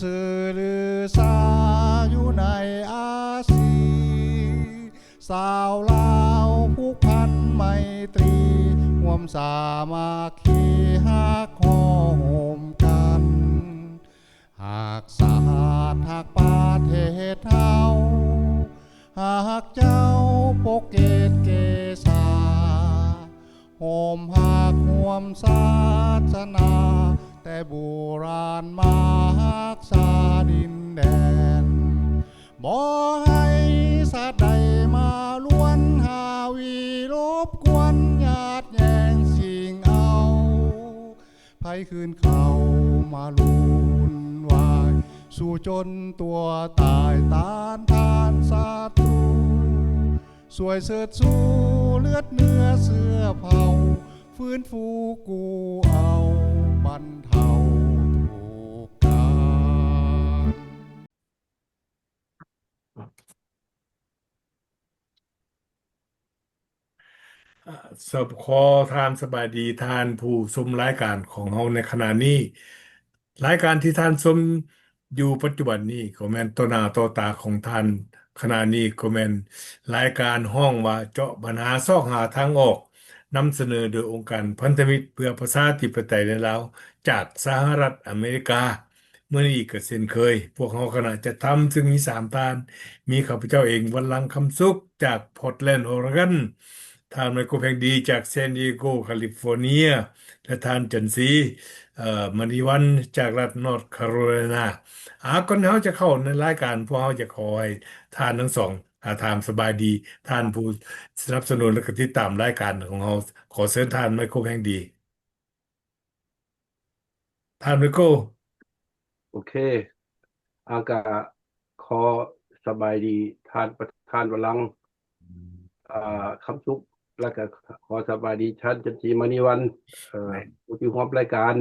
ຊື່ລືຊາຢູ່ໃນອາຊີ ຊາວລາວຜູກພັນໄມຕີ ຮ່ວມສາມັກຄີຮັກຫໍ່ໂຮມກັນ ຮັກຊາດຮັກປະເທດເຮົາ ຮັກເຈົ້າປົກເກດເກສາ ຮ່ວມຮັກຮ່ວມສາສະໜາ ແຕ່ບູຮານມາຮັກສາດິນແດນ ບໍ່ໃຫ້ຊາດໃດມາລວນຫາວີລົບກວນຍາດແຍ່ງຊິງເອົາ ໃຜຄືນເຂົ້າມາວຸ່ນວາຍ ສູ້ຈົນຕົວຕາຍຕ້ານທານສັດຕູ ຊ່ວຍເຊີດຊູເລືອດເນື້ອເຊື້ອເຜົ່າ ຟື້ນຟູກູ້ເອົາບັນເທົາທຸກການ. ອາ ສະ ຂໍທ່ານສະບາຍດີທ່ານຜູ້ຊົມລາຍການຂອງເຮົາໃນຂະນະນີ້. ລາຍການທີ່ທ່ານຊົມຢູ່ປັດຈຸບັນນີ້ກໍແມ່ນຕໍ່ໜ້າຕໍ່ຕາຂອງທ່ານ ຂະນະນີ້ກໍແມ່ນລາຍການຮ້ອງວ່າເຈາະບັນຫາຊອກຫາທາງອອກ ນຳສະເໜີໂດຍອົງການພັນທະມິດເພື່ອປະຊາທິປະໄຕໃນລາວ ຈາກສະຫະລັດອາເມລິກາ. ມື້ນີ້ກໍເຊັ່ນເຄີຍ ພວກເຮົາຄະນະຈັດທຳ ຊຶ່ງມີສາມທ່ານ ມີຂ້າພະເຈົ້າເອງ ວັນລັງ ຄຳສຸກ ຈາກ Portland Oregon, ທ່ານ ໄມໂຄ ແພງດີ ຈາກ San Diego California ແລະ ທ່ານ ຈັນສີ ເອີ ມະນີວັນ ຈາກລັດ North Carolina. ອາ ກ່ອນເຮົາຈະເຂົ້າໃນລາຍການ ພວກເຮົາຈະຂໍໃຫ້ທ່ານທັງສອງ ອາ ຖາມສະບາຍດີທ່ານຜູ້ສະໜັບສະໜູນ ແລະ ກໍຕິດຕາມລາຍການຂອງເຮົາ. ຂໍເຊີນທ່ານ ໄມໂຄ ແພງດີ. ທ່ານໄມໂຄ. ໂອເຄ ອາ ກະຂໍສະບາຍດີທ່ານປະທານວັນລັງ ອາ ຄຳສຸກ ແລ້ວກະຂໍສະບາຍດີທ່ານຈັນສີ ມະນີວັນ ເອີ ຜູ້ທີ່ຮ່ວມລາຍການ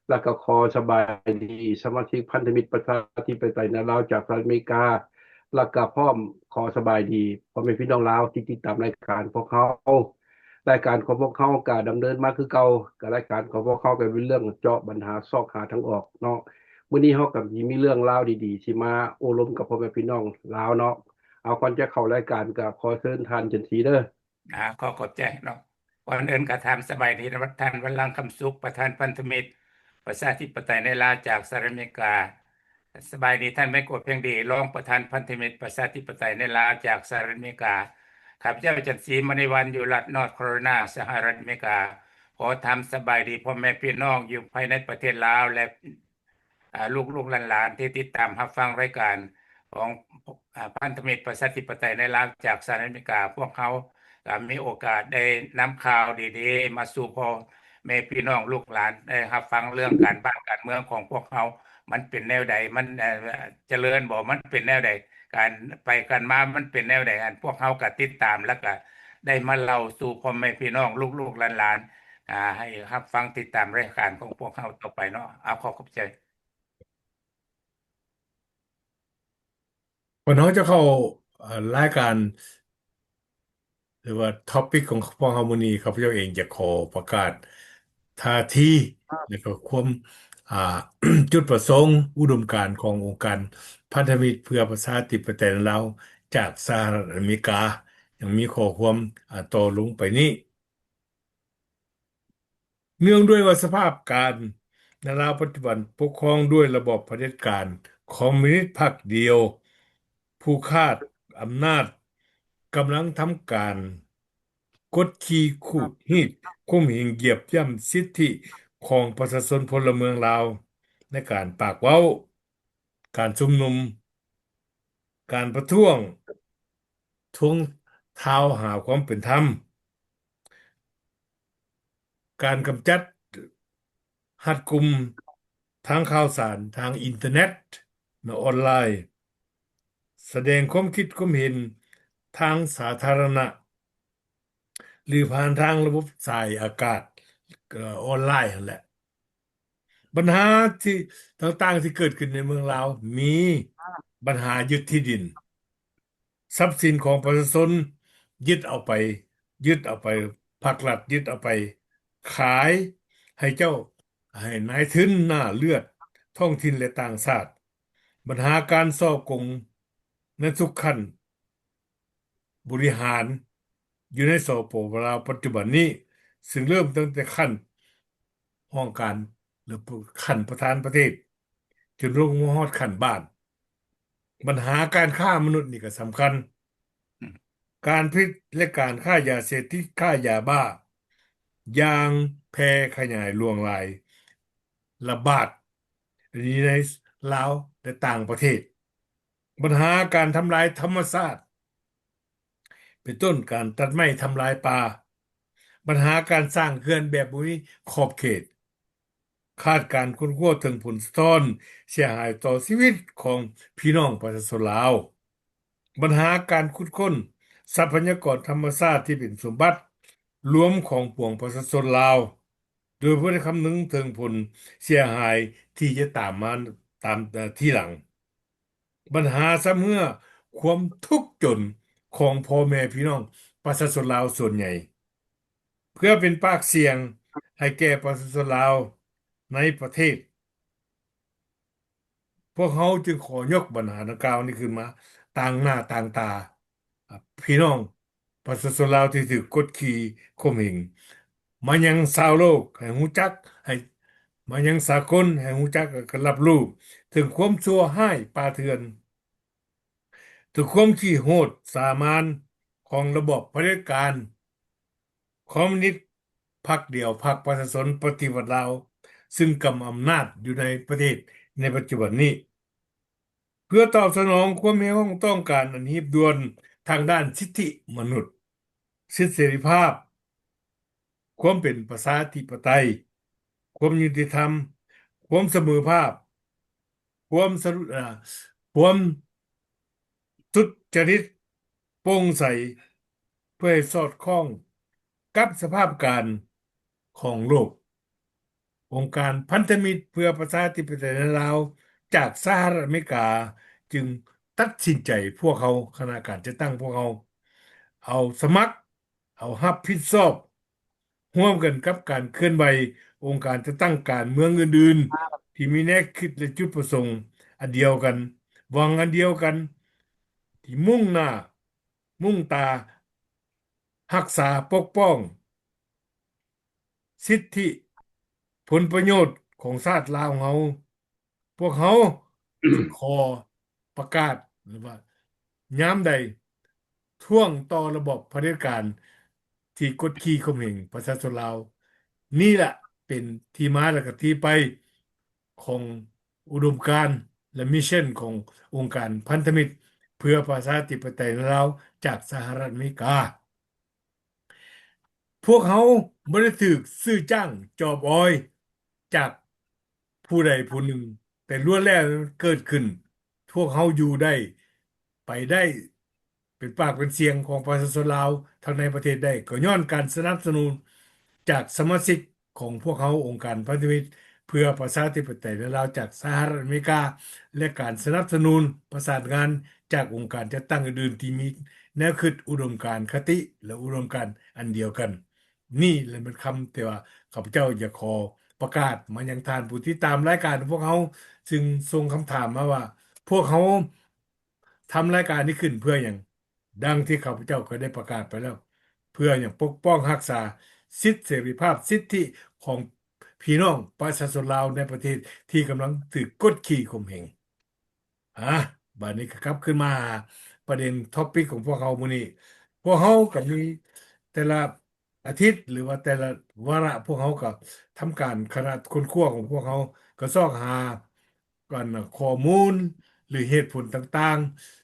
ແລ້ວກະຂໍສະບາຍດີສະມາຊິກພັນທະມິດປະຊາທິປະໄຕໃນລາວຈາກສະຫະລັດອາເມລິກາ ແລ້ວກະພ້ອມຂໍສະບາຍດີພໍ່ແມ່ພີ່ນ້ອງລາວທີ່ຕິດຕາມລາຍການພວກເຮົາ. ລາຍການຂອງພວກເຮົາກະດຳເນີນມາຄືເກົ່າ, ກະລາຍການຂອງພວກເຮົາກະເປັນເລື່ອງເຈາະບັນຫາຊອກຫາທາງອອກເນາະ. ມື້ນີ້ເຮົາກະຊິມີເລື່ອງລາວດີໆ ຊິມາໂອ້ລົມກັບພໍ່ແມ່ພີ່ນ້ອງລາວເນາະ. ເອົາ ກ່ອນຈະເຂົ້າລາຍການກະຂໍເຊີນທ່ານຈັນສີເດີ. ອາ ຂໍຂອບໃຈເນາະ. ກ່ອນອື່ນກະຖາມສະບາຍດີທ່ານວັນລັງ ຄຳສຸກ ປະທານພັນທະມິດປະຊາທິປະໄຕໃນລາວຈາກສະຫະລັດອາເມລິກາ. ສະບາຍດີທ່ານ ໄມໂຄ ເພັງດີ ຮອງປະທານພັນທະມິດປະຊາທິປະໄຕໃນລາວຈາກສະຫະລັດອາເມລິກາ. ຂ້າພະເຈົ້າ ຈັນສີ ມະນີວັນ ຢູ່ລັດ North Carolina ສະຫະລັດອາເມລິກາ. ຂໍຖາມສະບາຍດີພໍ່ແມ່ພີ່ນ້ອງຢູ່ພາຍໃນປະເທດລາວ ແລະ ອາ ລູກໆຫຼານໆ ທີ່ຕິດຕາມຮັບຟັງລາຍການຂອງ ອາ ພັນທະມິດປະຊາທິປະໄຕໃນລາວຈາກສະຫະລັດອາເມລິກາ. ພວກເຮົາກະມີໂອກາດໄດ້ນຳຂ່າວດີໆມາສູ່ພໍ່ແມ່ພີ່ນ້ອງລູກຫຼານໄດ້ຮັບຟັງເລື່ອງການບ້ານການເມືອງຂອງພວກເຮົາ ມັນເປັນແນວໃດ ມັນ ເອີ ຈະເລີນບໍ່ ມັນເປັນແນວໃດ ການໄປກັນມາມັນເປັນແນວໃດ ອັນພວກເຮົາກະຕິດຕາມ ແລ້ວກະໄດ້ມາເລົ່າສູ່ພໍ່ແມ່ພີ່ນ້ອງລູກໆຫຼານໆ ອາ ໃຫ້ຮັບຟັງຕິດຕາມລາຍການຂອງພວກເຮົາຕໍ່ໄປເນາະ. ອາ ຂໍຂອບໃຈ. ກ່ອນເຮົາຈະເຂົ້າ ເອີ ລາຍການ ຫຼືວ່າ topic ຂອງພວກເຮົາມື້ນີ້ ຂ້າພະເຈົ້າເອງຈະຂໍປະກາດທ່າທີ ແລະ ກໍຄວາມ ອາ ຈຸດປະສົງ ອຸດົມການຂອງອົງການພັນທະມິດເພື່ອປະຊາທິປະໄຕໃນລາວ ຈາກສະຫະລັດອາເມລິກາ ຍັງມີຂໍ້ຄວາມ ອາ ຕໍ່ລົງໄປນີ້. ເນື່ອງດ້ວຍວ່າສະພາບການໃນລາວປັດຈຸບັນປົກຄອງດ້ວຍລະບອບຜະເດັດການຄອມມິວນິດພັກດຽວ ຜູ້ຄາດອຳນາດກຳລັງທຳການກົດຂີ່ຂູດຮີດຂົ່ມເຫັງຢຽບຢ່ຳສິດທິຂອງປະຊາຊົນພົນລະເມືອງລາວ ໃນການປາກເວົ້າ, ການຊຸມນຸມ, ການປະທ້ວງ, ທວງທາວຫາຄວາມເປັນທຳ, ການກຳຈັດ ຮັດກຸມທາງຂ່າວສານທາງອິນເຕີເນັດ ແລະ ອອນລາຍ, ສະແດງຄວາມຄິດຄວາມເຫັນທາງສາທາລະນະ ຫຼື ຜ່ານທາງລະບົບສາຍອາກາດ ເອີ ອອນລາຍຫັ້ນແຫຼະ. ບັນຫາທີ່ຕ່າງໆທີ່ເກີດຂຶ້ນໃນເມືອງລາວ ມີບັນຫາຍຶດທີ່ດິນ ຊັບສິນຂອງປະຊາຊົນຍຶດເອົາໄປ, ຍຶດເອົາໄປ, ພັກລັດຍຶດເອົາໄປຂາຍໃຫ້ເຈົ້າ, ໃຫ້ນາຍທຶນໜ້າເລືອດທ້ອງຖິ່ນ ແລະ ຕ່າງຊາດ. ບັນຫາການສໍ້ໂກງໃນທຸກຂັ້ນບໍລິຫານຢູ່ໃນ ສປປ ລາວ ປັດຈຸບັນນີ້, ຊຶ່ງເລີ່ມຕັ້ງແຕ່ຂັ້ນຫ້ອງການ ຫຼື ຂັ້ນປະທານປະເທດ ຈົນລົງມາຮອດຂັ້ນບ້ານ. ບັນຫາການຄ້າມະນຸດນີ້ກໍສຳຄັນ. ການຜະລິດ ແລະ ການຄ້າຢາເສບຕິດ, ຄ້າຢາບ້າ ຢ່າງແຜ່ຂະຫຍາຍຫຼວງຫຼາຍ, ລະບາດຢູ່ໃນລາວ ແລະ ຕ່າງປະເທດ. ບັນຫາການທຳລາຍທຳມະຊາດ ເປັນຕົ້ນການຕັດໄມ້ທຳລາຍປ່າ, ບັນຫາການສ້າງເຂື່ອນແບບບໍ່ມີຂອບເຂດ, ຂາດການຄົ້ນຄວ້າເຖິງຜົນສະທ້ອນເສຍຫາຍຕໍ່ຊີວິດຂອງພີ່ນ້ອງປະຊາຊົນລາວ, ບັນຫາການຂຸດຄົ້ນຊັບພະຍາກອນທຳມະຊາດທີ່ເປັນສົມບັດລວມຂອງປວງປະຊາຊົນລາວ, ໂດຍບໍ່ໄດ້ຄຳນຶງເຖິງຜົນເສຍຫາຍທີ່ຈະຕາມມາຕາມ ເອີ ທີຫຼັງ. ບັນຫາຊຳເຮື້ອຄວາມທຸກຈົນຂອງພໍ່ແມ່ພີ່ນ້ອງປະຊາຊົນລາວສ່ວນໃຫຍ່ ເພື່ອເປັນປາກສຽງໃຫ້ແກ່ປະຊາຊົນລາວໃນປະເທດ. ພວກເຮົາຈຶ່ງຂໍຍົກບັນຫາດັ່ງກ່າວນີ້ຂຶ້ນມາຕ່າງໜ້າຕ່າງຕາ ອາ ພີ່ນ້ອງ ປະຊາຊົນລາວທີ່ຖືກກົດຂີ່ຂົ່ມເຫງ ມາຍັງຊາວໂລກໃຫ້ຮູ້ຈັກ, ໃຫ້ ມາຍັງສາກົນໃຫ້ຮູ້ຈັກ ແລະ ກໍຮັບຮູ້ເຖິງຄວາມຊົ່ວຮ້າຍປ່າເຖື່ອນ, ເຖິງຄວາມຂີ້ໂຫດສາມານຂອງລະບອບຜະເດັດການຄອມມູນິດພັກດຽວ, ພັກປະຊາຊົນປະຕິວັດລາວ ຊຶ່ງກຳອຳນາດຢູ່ໃນປະເທດໃນປັດຈຸບັນນີ້. ເພື່ອຕອບສະໜອງຄວາມຮຽກຮ້ອງຕ້ອງການອັນຮີບດ່ວນທາງດ້ານສິດທິມະນຸດ, ສິດເສລີພາບ, ຄວາມເປັນປະຊາທິປະໄຕ, ຄວາມຍຸຕິທຳ, ຄວາມສະເໝີພາບ, ຄວາມສະຫຼຸດ ອາ ຄວາມສຸດຈະລິດ ໂປ່ງໃສ ເພື່ອໃຫ້ສອດຄ່ອງກັບສະພາບການຂອງໂລກ. ອົງການພັນທະມິດເພື່ອປະຊາທິປະໄຕໃນລາວຈາກສະຫະລັດອາເມລິກາຈຶ່ງຕັດສິນໃຈພວກເຮົາ, ຄະນະການຈັດຕັ້ງພວກເຮົາ ເອົາສະໝັກ ເອົາຮັບຜິດຊອບ ຮ່ວມກັນກັບການເຄື່ອນໄຫວອົງການຈັດຕັ້ງການເມືອງອື່ນໆ ທີ່ມີແນວຄິດ ແລະ ຈຸດປະສົງອັນດຽວກັນ, ຫວັງອັນດຽວກັນ, ທີ່ມຸ່ງໜ້າ ມຸ່ງຕາຮັກສາປົກປ້ອງສິດທິຜົນປະໂຫຍດຂອງຊາດລາວເຮົາ. ພວກເຮົາຂໍປະກາດວ່າ ຍາມໃດທວງຕໍ່ລະບອບຜະເດັດການທີ່ກົດຂີ່ຂົ່ມເຫງປະຊາຊົນລາວ, ນີ້ລະເປັນທີ່ມາ ແລະ ກະທີ່ໄປຂອງອຸດົມການ ແລະ ມິຊຊັນຂອງອົງການພັນທະມິດເພື່ອປະຊາທິປະໄຕໃນລາວຈາກສະຫະລັດອາເມລິກາ. ພວກເຮົາບໍ່ໄດ້ຖືກຊື້ຈ້າງຈອບອອຍຈາກຜູ້ໃດຜູ້ໜຶ່ງ, ແຕ່ລ້ວນແລ້ວເກີດຂຶ້ນ, ພວກເຮົາຢູ່ໄດ້, ໄປໄດ້, ເປັນປາກເປັນສຽງຂອງປະຊາຊົນລາວທັງໃນປະເທດໄດ້ ກໍຍ້ອນການສະໜັບສະໜູນຈາກສະມາຊິກ ຂອງພວກເຮົາ ອົງການພັນທະມິດເພື່ອປະຊາທິປະໄຕໃນລາວຈາກສະຫະລັດອາເມລິກາ ແລະ ການສະໜັບສະໜູນປະສານງານຈາກອົງການຈັດຕັ້ງອື່ນໆ ທີ່ມີແນວຄິດ ອຸດົມການຄະຕິ ແລະ ອຸດົມການອັນດຽວກັນ. ນີ້ແຫຼະແມ່ນຄຳທີ່ວ່າຂ້າພະເຈົ້າຢາກຂໍປະກາດມາຍັງທ່ານຜູ້ຕິດຕາມລາຍການຂອງພວກເຮົາ, ຊຶ່ງສົ່ງຄຳຖາມມາວ່າ ພວກເຮົາ ທຳລາຍການນີ້ຂຶ້ນເພື່ອຫຍັງ? ດັ່ງທີ່ຂ້າພະເຈົ້າກໍໄດ້ປະກາດໄປແລ້ວ, ເພື່ອຫຍັງ? ປົກປ້ອງຮັກສາສິດເສລີພາບ ສິດທິຂອງພີ່ນ້ອງປະຊາຊົນລາວໃນປະເທດທີ່ກຳລັງຖືກກົດຂີ່ຂົ່ມເຫງ. ອາ ບາດນີ້ກໍກັບຄືນມາຫາປະເດັນທອບປິກຂອງພວກເຮົາມື້ນີ້. ພວກເຮົາກໍມີແຕ່ລະ ອາທິດ ຫຼືວ່າແຕ່ລະວາລະ ພວກເຮົາກໍທຳການ ຄະນະຄົ້ນຄວ້າຂອງພວກເຮົາກໍຊອກຫາ ອັນ ຂໍ້ມູນ ຫຼື ເຫດຜົນຕ່າງ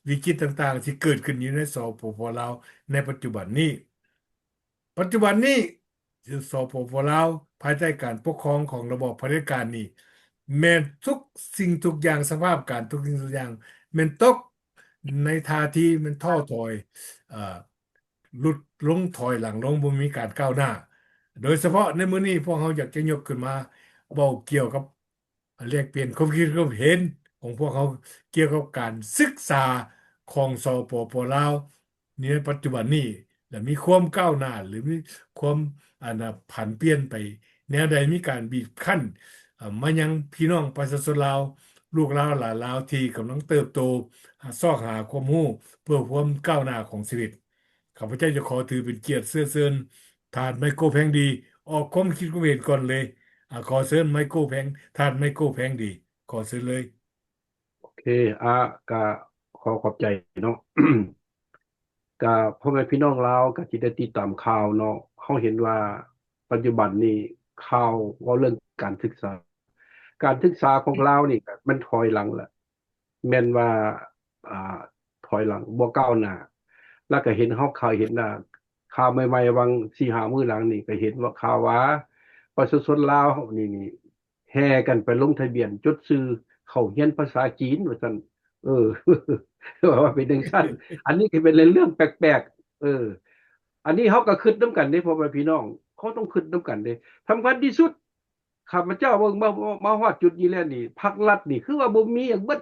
ໆ ວິກິດຕ່າງໆ ທີ່ເກີດຂຶ້ນຢູ່ໃນ ສປປ ລາວ ໃນປັດຈຸບັນນີ້. ປັດຈຸບັນນີ້ ສປປ ລາວ ພາຍໃຕ້ການປົກຄອງຂອງລະບອບຜະເດັດການນີ້ ແມ່ນທຸກສິ່ງທຸກຢ່າງ ສະພາບການທຸກສິ່ງທຸກຢ່າງ ແມ່ນຕົກໃນທ່າທີແມ່ນທໍ້ຖອຍ ເອີ ຫຼຸດລົງ ຖອຍຫຼັງລົງ ບໍ່ມີການກ້າວໜ້າ. ໂດຍສະເພາະໃນມື້ນີ້ ພວກເຮົາຢາກຈະຍົກຂຶ້ນມາເວົ້າກ່ຽວກັບ ແລກປ່ຽນຄວາມຄິດຄວາມເຫັນຂອງພວກເຮົາກ່ຽວກັບການສຶກສາຂອງ ສປປ ລາວ ໃນປັດຈຸບັນນີ້ ແລະ ມີຄວາມກ້າວໜ້າ ຫຼື ມີຄວາມ ອັນນະ ຜັນປ່ຽນໄປແນວໃດ, ມີການບີບຄັ້ນ ເອີ ມາຍັງພີ່ນ້ອງປະຊາຊົນລາວ ລູກຫຼານຫຼານລາວທີ່ກຳລັງເຕີບໂຕ ອາ ຊອກຫາຄວາມຮູ້ເພື່ອຄວາມກ້າວໜ້າຂອງຊີວິດ. ຂ້າພະເຈົ້າຈະຂໍຖືເປັນກຽດເຊື້ອເຊີນທ່ານ ໄມໂກ ແພງດີ ອອກຄວາມຄິດຄວາມເຫັນກ່ອນເລີຍ. ອາ ຂໍເຊີນ ໄມໂກ ແພງ ທ່ານ ໄມໂກ ແພງດີ ຂໍເຊີນເລີຍ. ໂອເຄ ອາ ກະຂໍຂອບໃຈເນາະ ກະພໍ່ແມ່ພີ່ນ້ອງລາວກະຊິໄດ້ຕິດຕາມຂ່າວເນາະ. ເຮົາເຫັນວ່າປັດຈຸບັນນີ້ຂ່າວເວົ້າເລື່ອງການສຶກສາ ການສຶກສາຂອງລາວນີ້ກະແມ່ນຖອຍຫຼັງລະ ແມ່ນວ່າ ອາ ຖອຍຫຼັງ ບໍ່ກ້າວໜ້າ. ລະກະເຫັນ ເຮົາເຄີຍເຫັນ ອາ ຂ່າວໃໝ່ໆຫວ່າງສີ່ຫ້າມື້ຫຼັງນີ້ ກະເຫັນວ່າຂ່າວວ່າປະຊາຊົນລາວເຮົານີ້ ນີ້ ແຫ່ກັນໄປລົງທະບຽນຈົດຊື່ເຂົ້າຮຽນພາສາຈີນວ່າຊັ້ນ. ເອີ ວ່າເປັນຈັ່ງຊັ້ນ ອັນນີ້ກໍເປັນເລື່ອງແປກໆ. ເອີ ອັນນີ້ເຮົາກໍຄິດນຳກັນເດ້ ພໍ່ແມ່ພີ່ນ້ອງ ເຮົາຕ້ອງຄິດນຳກັນເດ້. ສຳຄັນທີ່ສຸດ ຂ້າພະເຈົ້າເບິ່ງມາ ມາຮອດຈຸດນີ້ແລ້ວນີ້ ພາກລັດນີ້ຄືວ່າບໍ່ມີຫຍັງເບິດ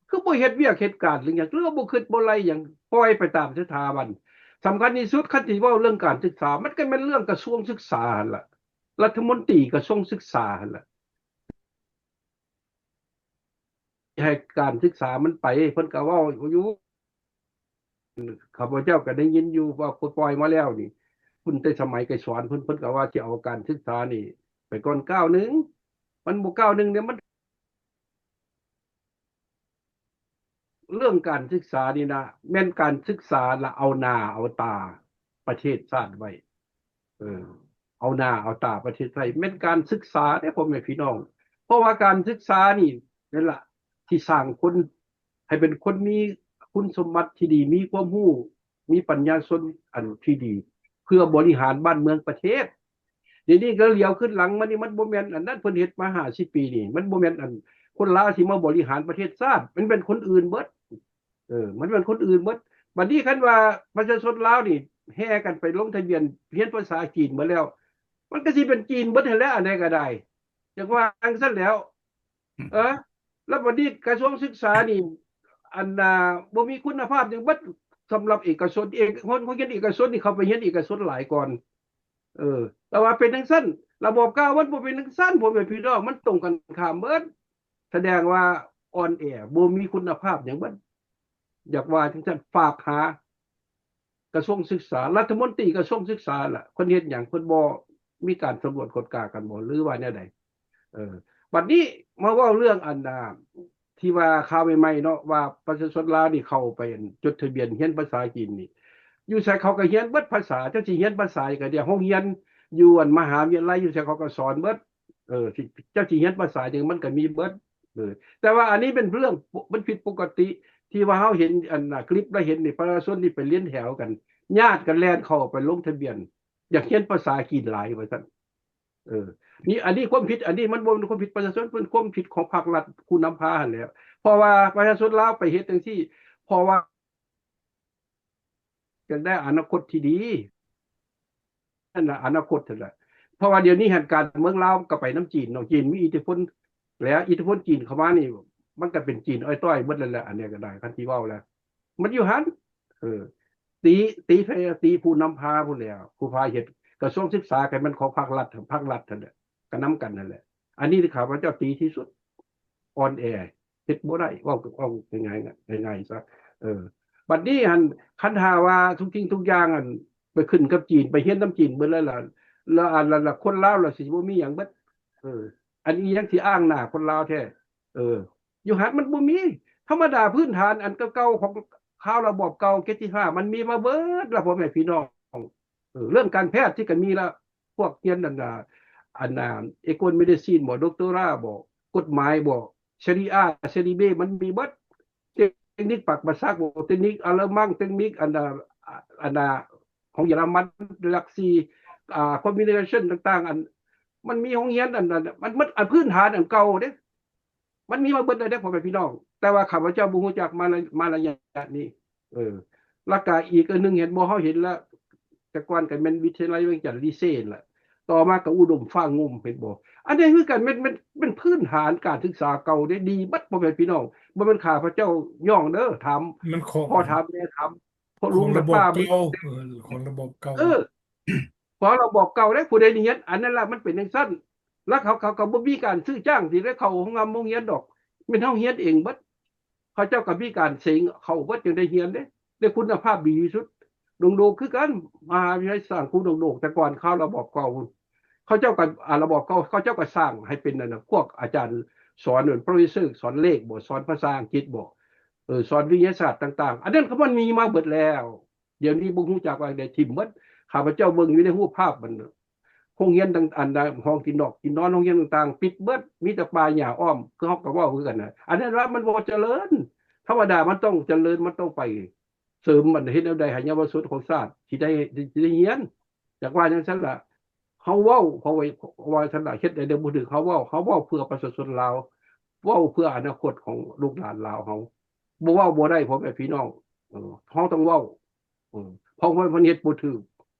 ຄືບໍ່ເຮັດວຽກເຮັດການ ຫຼືຫຍັງ ຫຼືວ່າບໍ່ຄິດບໍ່ໄລ່ຫຍັງ ປ່ອຍໄປຕາມສະຖາບັນ. ສຳຄັນທີ່ສຸດ ຄັນຊິເວົ້າເລື່ອງການສຶກສາ ມັນກໍແມ່ນເລື່ອງກະຊວງສຶກສາຫັ້ນລະ ລັດຖະມົນຕີກະຊວງສຶກສາຫັ້ນລະ ໃຫ້ການສຶກສາມັນໄປ ເພິ່ນກໍເວົ້າຢູ່. ຂ້າພະເຈົ້າກໍໄດ້ຍິນຢູ່ວ່າປົດປ່ອຍມາແລ້ວນີ້ ເພິ່ນແຕ່ສະໄໝໄກສອນ ເພິ່ນ ເພິ່ນກໍວ່າຊິເອົາການສຶກສານີ້ໄປກ່ອນກ້າວໜຶ່ງ ມັນບໍ່ກ້າວໜຶ່ງເດ້ ມັນ ເລື່ອງການສຶກສານີ້ນະ ແມ່ນການສຶກສາລະເອົາໜ້າເອົາຕາປະເທດຊາດໄວ້. ເອີ ເອົາໜ້າເອົາຕາປະເທດຊາດ ແມ່ນການສຶກສາເດ້ ພໍ່ແມ່ພີ່ນ້ອງ. ເພາະວ່າການສຶກສານີ້ ນັ້ນລະ ທີ່ສ້າງຄົນໃຫ້ເປັນຄົນມີຄຸນສົມບັດທີ່ດີ ມີຄວາມຮູ້ ມີປັນຍາຊົນອັນທີ່ດີ ເພື່ອບໍລິຫານບ້ານເມືອງປະເທດ. ດຽວນີ້ກໍຫຼຽວຂຶ້ນຫຼັງມານີ້ ມັນບໍ່ແມ່ນອັນນັ້ນ ເພິ່ນເຮັດມາຫ້າສິບປີນີ້ ມັນບໍ່ແມ່ນອັນ ຄົນລາວທີ່ມາບໍລິຫານປະເທດຊາດ ມັນແມ່ນຄົນອື່ນເບິດ. ເອີ ມັນແມ່ນຄົນອື່ນເບິດ. ບັດນີ້ຄັນວ່າປະຊາຊົນລາວນີ້ແຫ່ກັນໄປລົງທະບຽນຮຽນພາສາຈີນໝົດແລ້ວ ມັນກໍຊິເປັນຈີນເບິດຫັ້ນແຫຼະ ອັນໃດກໍໄດ້ ຈັ່ງວ່າຈັ່ງຊັ້ນແຫຼ້ວ. ເອີ ແລ້ວບັດນີ້ກະຊວງສຶກສານີ້ ອັນນ່າ ບໍ່ມີຄຸນນະພາບຫຍັງເບິດ ສຳລັບເອກະຊົນ ເອກະ ໂຮງຮຽນເອກະຊົນນີ້ ເຂົາໄປຮຽນເອກະຊົນຫຼາຍກ່ອນ. ເອີ ແຕ່ວ່າເປັນຈັ່ງຊັ້ນ ລະບອບເກົ່າມັນບໍ່ເປັນຈັ່ງຊັ້ນ ພໍ່ແມ່ພີ່ນ້ອງ ມັນຕົງກັນຂ້າມເບິດ. ສະແດງວ່າອ່ອນແອ ບໍ່ມີຄຸນນະພາບຫຍັງເບິດ. ຢາກວ່າຈັ່ງຊັ້ນ ຝາກຫາ ກະຊວງສຶກສາ ລັດຖະມົນຕີກະຊວງສຶກສາລະ ເພິ່ນເຮັດຫຍັງ ເພິ່ນບໍ່ມີການສຳຫຼວດກວດກາກັນບໍ່ ຫຼືວ່າແນວໃດ? ເອີ ບັດນີ້ມາເວົ້າເລື່ອງອັນ ອ່າ ທີ່ວ່າຂ່າວໃໝ່ໆເນາະ ວ່າປະຊາຊົນລາວນີ້ເຂົ້າໄປຈົດທະບຽນຮຽນພາສາຈີນນີ້ ຢູ່ໃສເຂົາກໍຮຽນເບິດພາສາ ເຈົ້າຊິຮຽນພາສາຫຍັງກໍໄດ້ ໂຮງຮຽນຢູ່ອັນມະຫາວິທະຍາໄລຢູ່ໃສເຂົາກໍສອນເບິດ. ເອີ ຊິ ເຈົ້າຊິຮຽນພາສາຫຍັງມັນກໍມີເບິດ. ເອີ ແຕ່ວ່າອັນນີ້ເປັນເລື່ອງ ມັນຜິດປົກກະຕິ ທີ່ວ່າເຮົາເຫັນອັນ ອາ ຄລິບລະເຫັນນີ້ ປະຊາຊົນນີ້ໄປລຽນແຖວກັນ ຍາດກັນແລ່ນເຂົ້າໄປລົງທະບຽນ ຢາກຮຽນພາສາຈີນຫຼາຍວ່າຊັ້ນ. ເອີ ນີ້ ອັນນີ້ຄວາມຜິດ ອັນນີ້ມັນບໍ່ແມ່ນຄວາມຜິດປະຊາຊົນ ເປັນຄວາມຜິດຂອງພາກລັດຜູ້ນຳພາຫັ້ນແຫຼະ ເພາະວ່າປະຊາຊົນລາວໄປເຮັດຈັ່ງຊີ້ ເພາະວ່າ ຢາກໄດ້ອະນາຄົດທີ່ດີ ນັ້ນລະ ອະນາຄົດຫັ້ນລະ. ເພາະວ່າດຽວນີ້ຫັ້ນການເມືອງລາວກໍໄປນຳຈີນເນາະ ຈີນມີອິດທິພົນ ແລະ ອິດທິພົນຈີນເຂົ້າມານີ້ ມັນກໍເປັນຈີນອ້ອຍຕ້ອຍໝົດແລ້ວແຫຼະ ອັນນີ້ກໍໄດ້ ຄັນຊິເວົ້າແລ້ວ ມັນຢູ່ຫັ້ນ. ເອີ ຕີ ຕີໃຜ? ຕີຜູ້ນຳພາພຸ້ນແຫຼ້ວ ຜູ້ພາເຮັດ. ກະຊວງສຶກສາກໍແມ່ນຂອງພາກລັດ ພາກລັດຫັ້ນແຫຼະ ກໍນຳກັນຫັ້ນແຫຼະ. ອັນນີ້ທີ່ຂ້າພະເຈົ້າຕີທີ່ສຸດ ອ່ອນແອ ເຮັດບໍ່ໄດ້ ເວົ້າ ເວົ້າງ່າຍໆ ງ່າຍໆຊະ. ເອີ ບັດນີ້ຫັ້ນ ຄັນຖ້າວ່າທຸກສິ່ງທຸກຢ່າງຫັ້ນ ໄປຂຶ້ນກັບຈີນ ໄປຮຽນນຳຈີນເບິດແລ້ວລະ ລະ ລະ ລະຄົນລາວລະຊິບໍ່ມີຫຍັງເບິດ. ເອີ ອັນອີ່ຫຍັງຊິອ້າງໜ້າຄົນລາວແທ້? ເອີ ຢູ່ຫັ້ນມັນບໍ່ມີ. ທຳມະດາພື້ນຖານອັນເກົ່າໆຂອງຄາວລະບອບເກົ່າ ເຈັດສິບຫ້າ ມັນມີມາເບິດລະ ພໍ່ແມ່ພີ່ນ້ອງ. ເອີ ເລື່ອງການແພດທີ່ກໍມີລະ ພວກຮຽນອັນນ່າ ອັນນ່າ ເອໂກນເມດິຊິນບໍ ດັອກໂຕຣາບໍ ກົດໝາຍບໍ ຊະຣີອາ ຊະຣີເບ ມັນມີເບິດ. ເຕັກນິກປາກປາສັກບໍ ເຕັກນິກອາລະມັງ ເຕັກນິກອັນນ່າ ອັນນ່າ ຂອງເຢຍລະມັນ ລັກຊີ ອາ ຄອມມິວນິເຄຊັນຕ່າງໆ ອັນ ມັນມີໂຮງຮຽນອັນນັ້ນ ມັນ ມັນ ອັນພື້ນຖານອັນເກົ່າເດ້ ມັນມີມາເບິດແລ້ວເດ້ ພໍ່ແມ່ພີ່ນ້ອງ. ແຕ່ວ່າຂ້າພະເຈົ້າບໍ່ຮູ້ຈັກມາລະ ມາລະຍະນີ້. ເອີ ແລ້ວກະອີກອັນໜຶ່ງ ເຫັນບໍ່ ເຮົາເຫັນລະ ແຕ່ກ່ອນກໍແມ່ນວິທະຍາໄລວຽງຈັນ ລີເຊ ລະ ຕໍ່ມາກໍອຸດົມຟ້າງຸ່ມ ເຫັນບໍ່? ອັນນີ້ຄືກັນ ແມ່ນ ແມ່ນ ແມ່ນພື້ນຖານການສຶກສາເກົ່າເດ້ ດີເບິດ ພໍ່ແມ່ພີ່ນ້ອງ. ບໍ່ແມ່ນຂ້າພະເຈົ້າຍ້ອງເດີ ຖາມ ມັນຂອງ ພໍ່ຖາມແມ່ ຖາມພໍ່ລຸງແມ່ປ້າເບິ່ງ ຂອງລະບອບເກົ່າ ເອີ ຂອງລະບອບເກົ່າ ເອີ ເພາະລະບອບເກົ່າເດ້ ຜູ້ໃດຮຽນ ອັນນັ້ນລະ ມັນເປັນຈັ່ງຊັ້ນ. ລະເຂົາ ເຂົາກໍບໍ່ມີການຊື້ຈ້າງຊິໄດ້ເຂົ້າໂຮງຮ່ຳໂຮງຮຽນດອກ. ແມ່ນເຮົາຮຽນເອງເບິດ. ເຂົາເຈົ້າກໍມີການເສັງເຂົ້າເບິດ ຈຶ່ງໄດ້ຮຽນເດ້ ໄດ້ຄຸນນະພາບດີທີ່ສຸດ. ດົງໂດກຄືກັນ ມະຫາວິທະຍາໄລສ້າງຄູດົງໂດກ ແຕ່ກ່ອນຄາວລະບອບເກົ່າ ເຂົາເຈົ້າກໍ ອາ ລະບອບເກົ່າ ເຂົາເຈົ້າກໍສ້າງໃຫ້ເປັນ ອັນນະ ພວກອາຈານສອນ ໂປຣເຟສເຊີ ສອນເລກບໍ ສອນພາສາອັງກິດບໍ ເອີ ສອນວິທະຍາສາດຕ່າງໆ ອັນນັ້ນກໍມັນມີມາເບິດແລ້ວ. ດຽວນີ້ບໍ່ຮູ້ຈັກວ່າໄດ້ຖິ້ມເບິດ. ຂ້າພະເຈົ້າເບິ່ງຢູ່ໃນຮູບພາບ ອັນ ໂຮງຮຽນຕ່າງ ອັນ ຫ້ອງກິນນອກກິນນອນ ໂຮງຮຽນຕ່າງໆ ປິດເບິດ ມີແຕ່ປ່າຫຍ້າອ້ອມ ຄືເຮົາກໍເວົ້າຄືກັນນະ. ອັນນັ້ນລະມັນບໍ່ຈະເລີນ. ທຳມະດາມັນຕ້ອງຈະເລີນ ມັນຕ້ອງໄປເສີມ ມັນເຮັດແນວໃດໃຫ້ເຍົາວະຊົນຂອງຊາດຊິໄດ້ ຊິໄດ້ຮຽນ. ຈັກວ່າຈັ່ງຊັ້ນລະ ເຮົາເວົ້າ ເພາະວ່າ ເພາະວ່າຊັ້ນລະ ເຮັດໃດບໍ່ຖືກ ເຮົາເວົ້າ ເຮົາເວົ້າເພື່ອປະຊາຊົນລາວ ເວົ້າເພື່ອອະນາຄົດຂອງລູກຫຼານລາວເຮົາ. ບໍ່ເວົ້າບໍ່ໄດ້ ພໍ່ແມ່ພີ່ນ້ອງ ເອີ ເຮົາຕ້ອງເວົ້າ ເອີ ເພາະວ່າມັນເຮັດບໍ່ຖືກ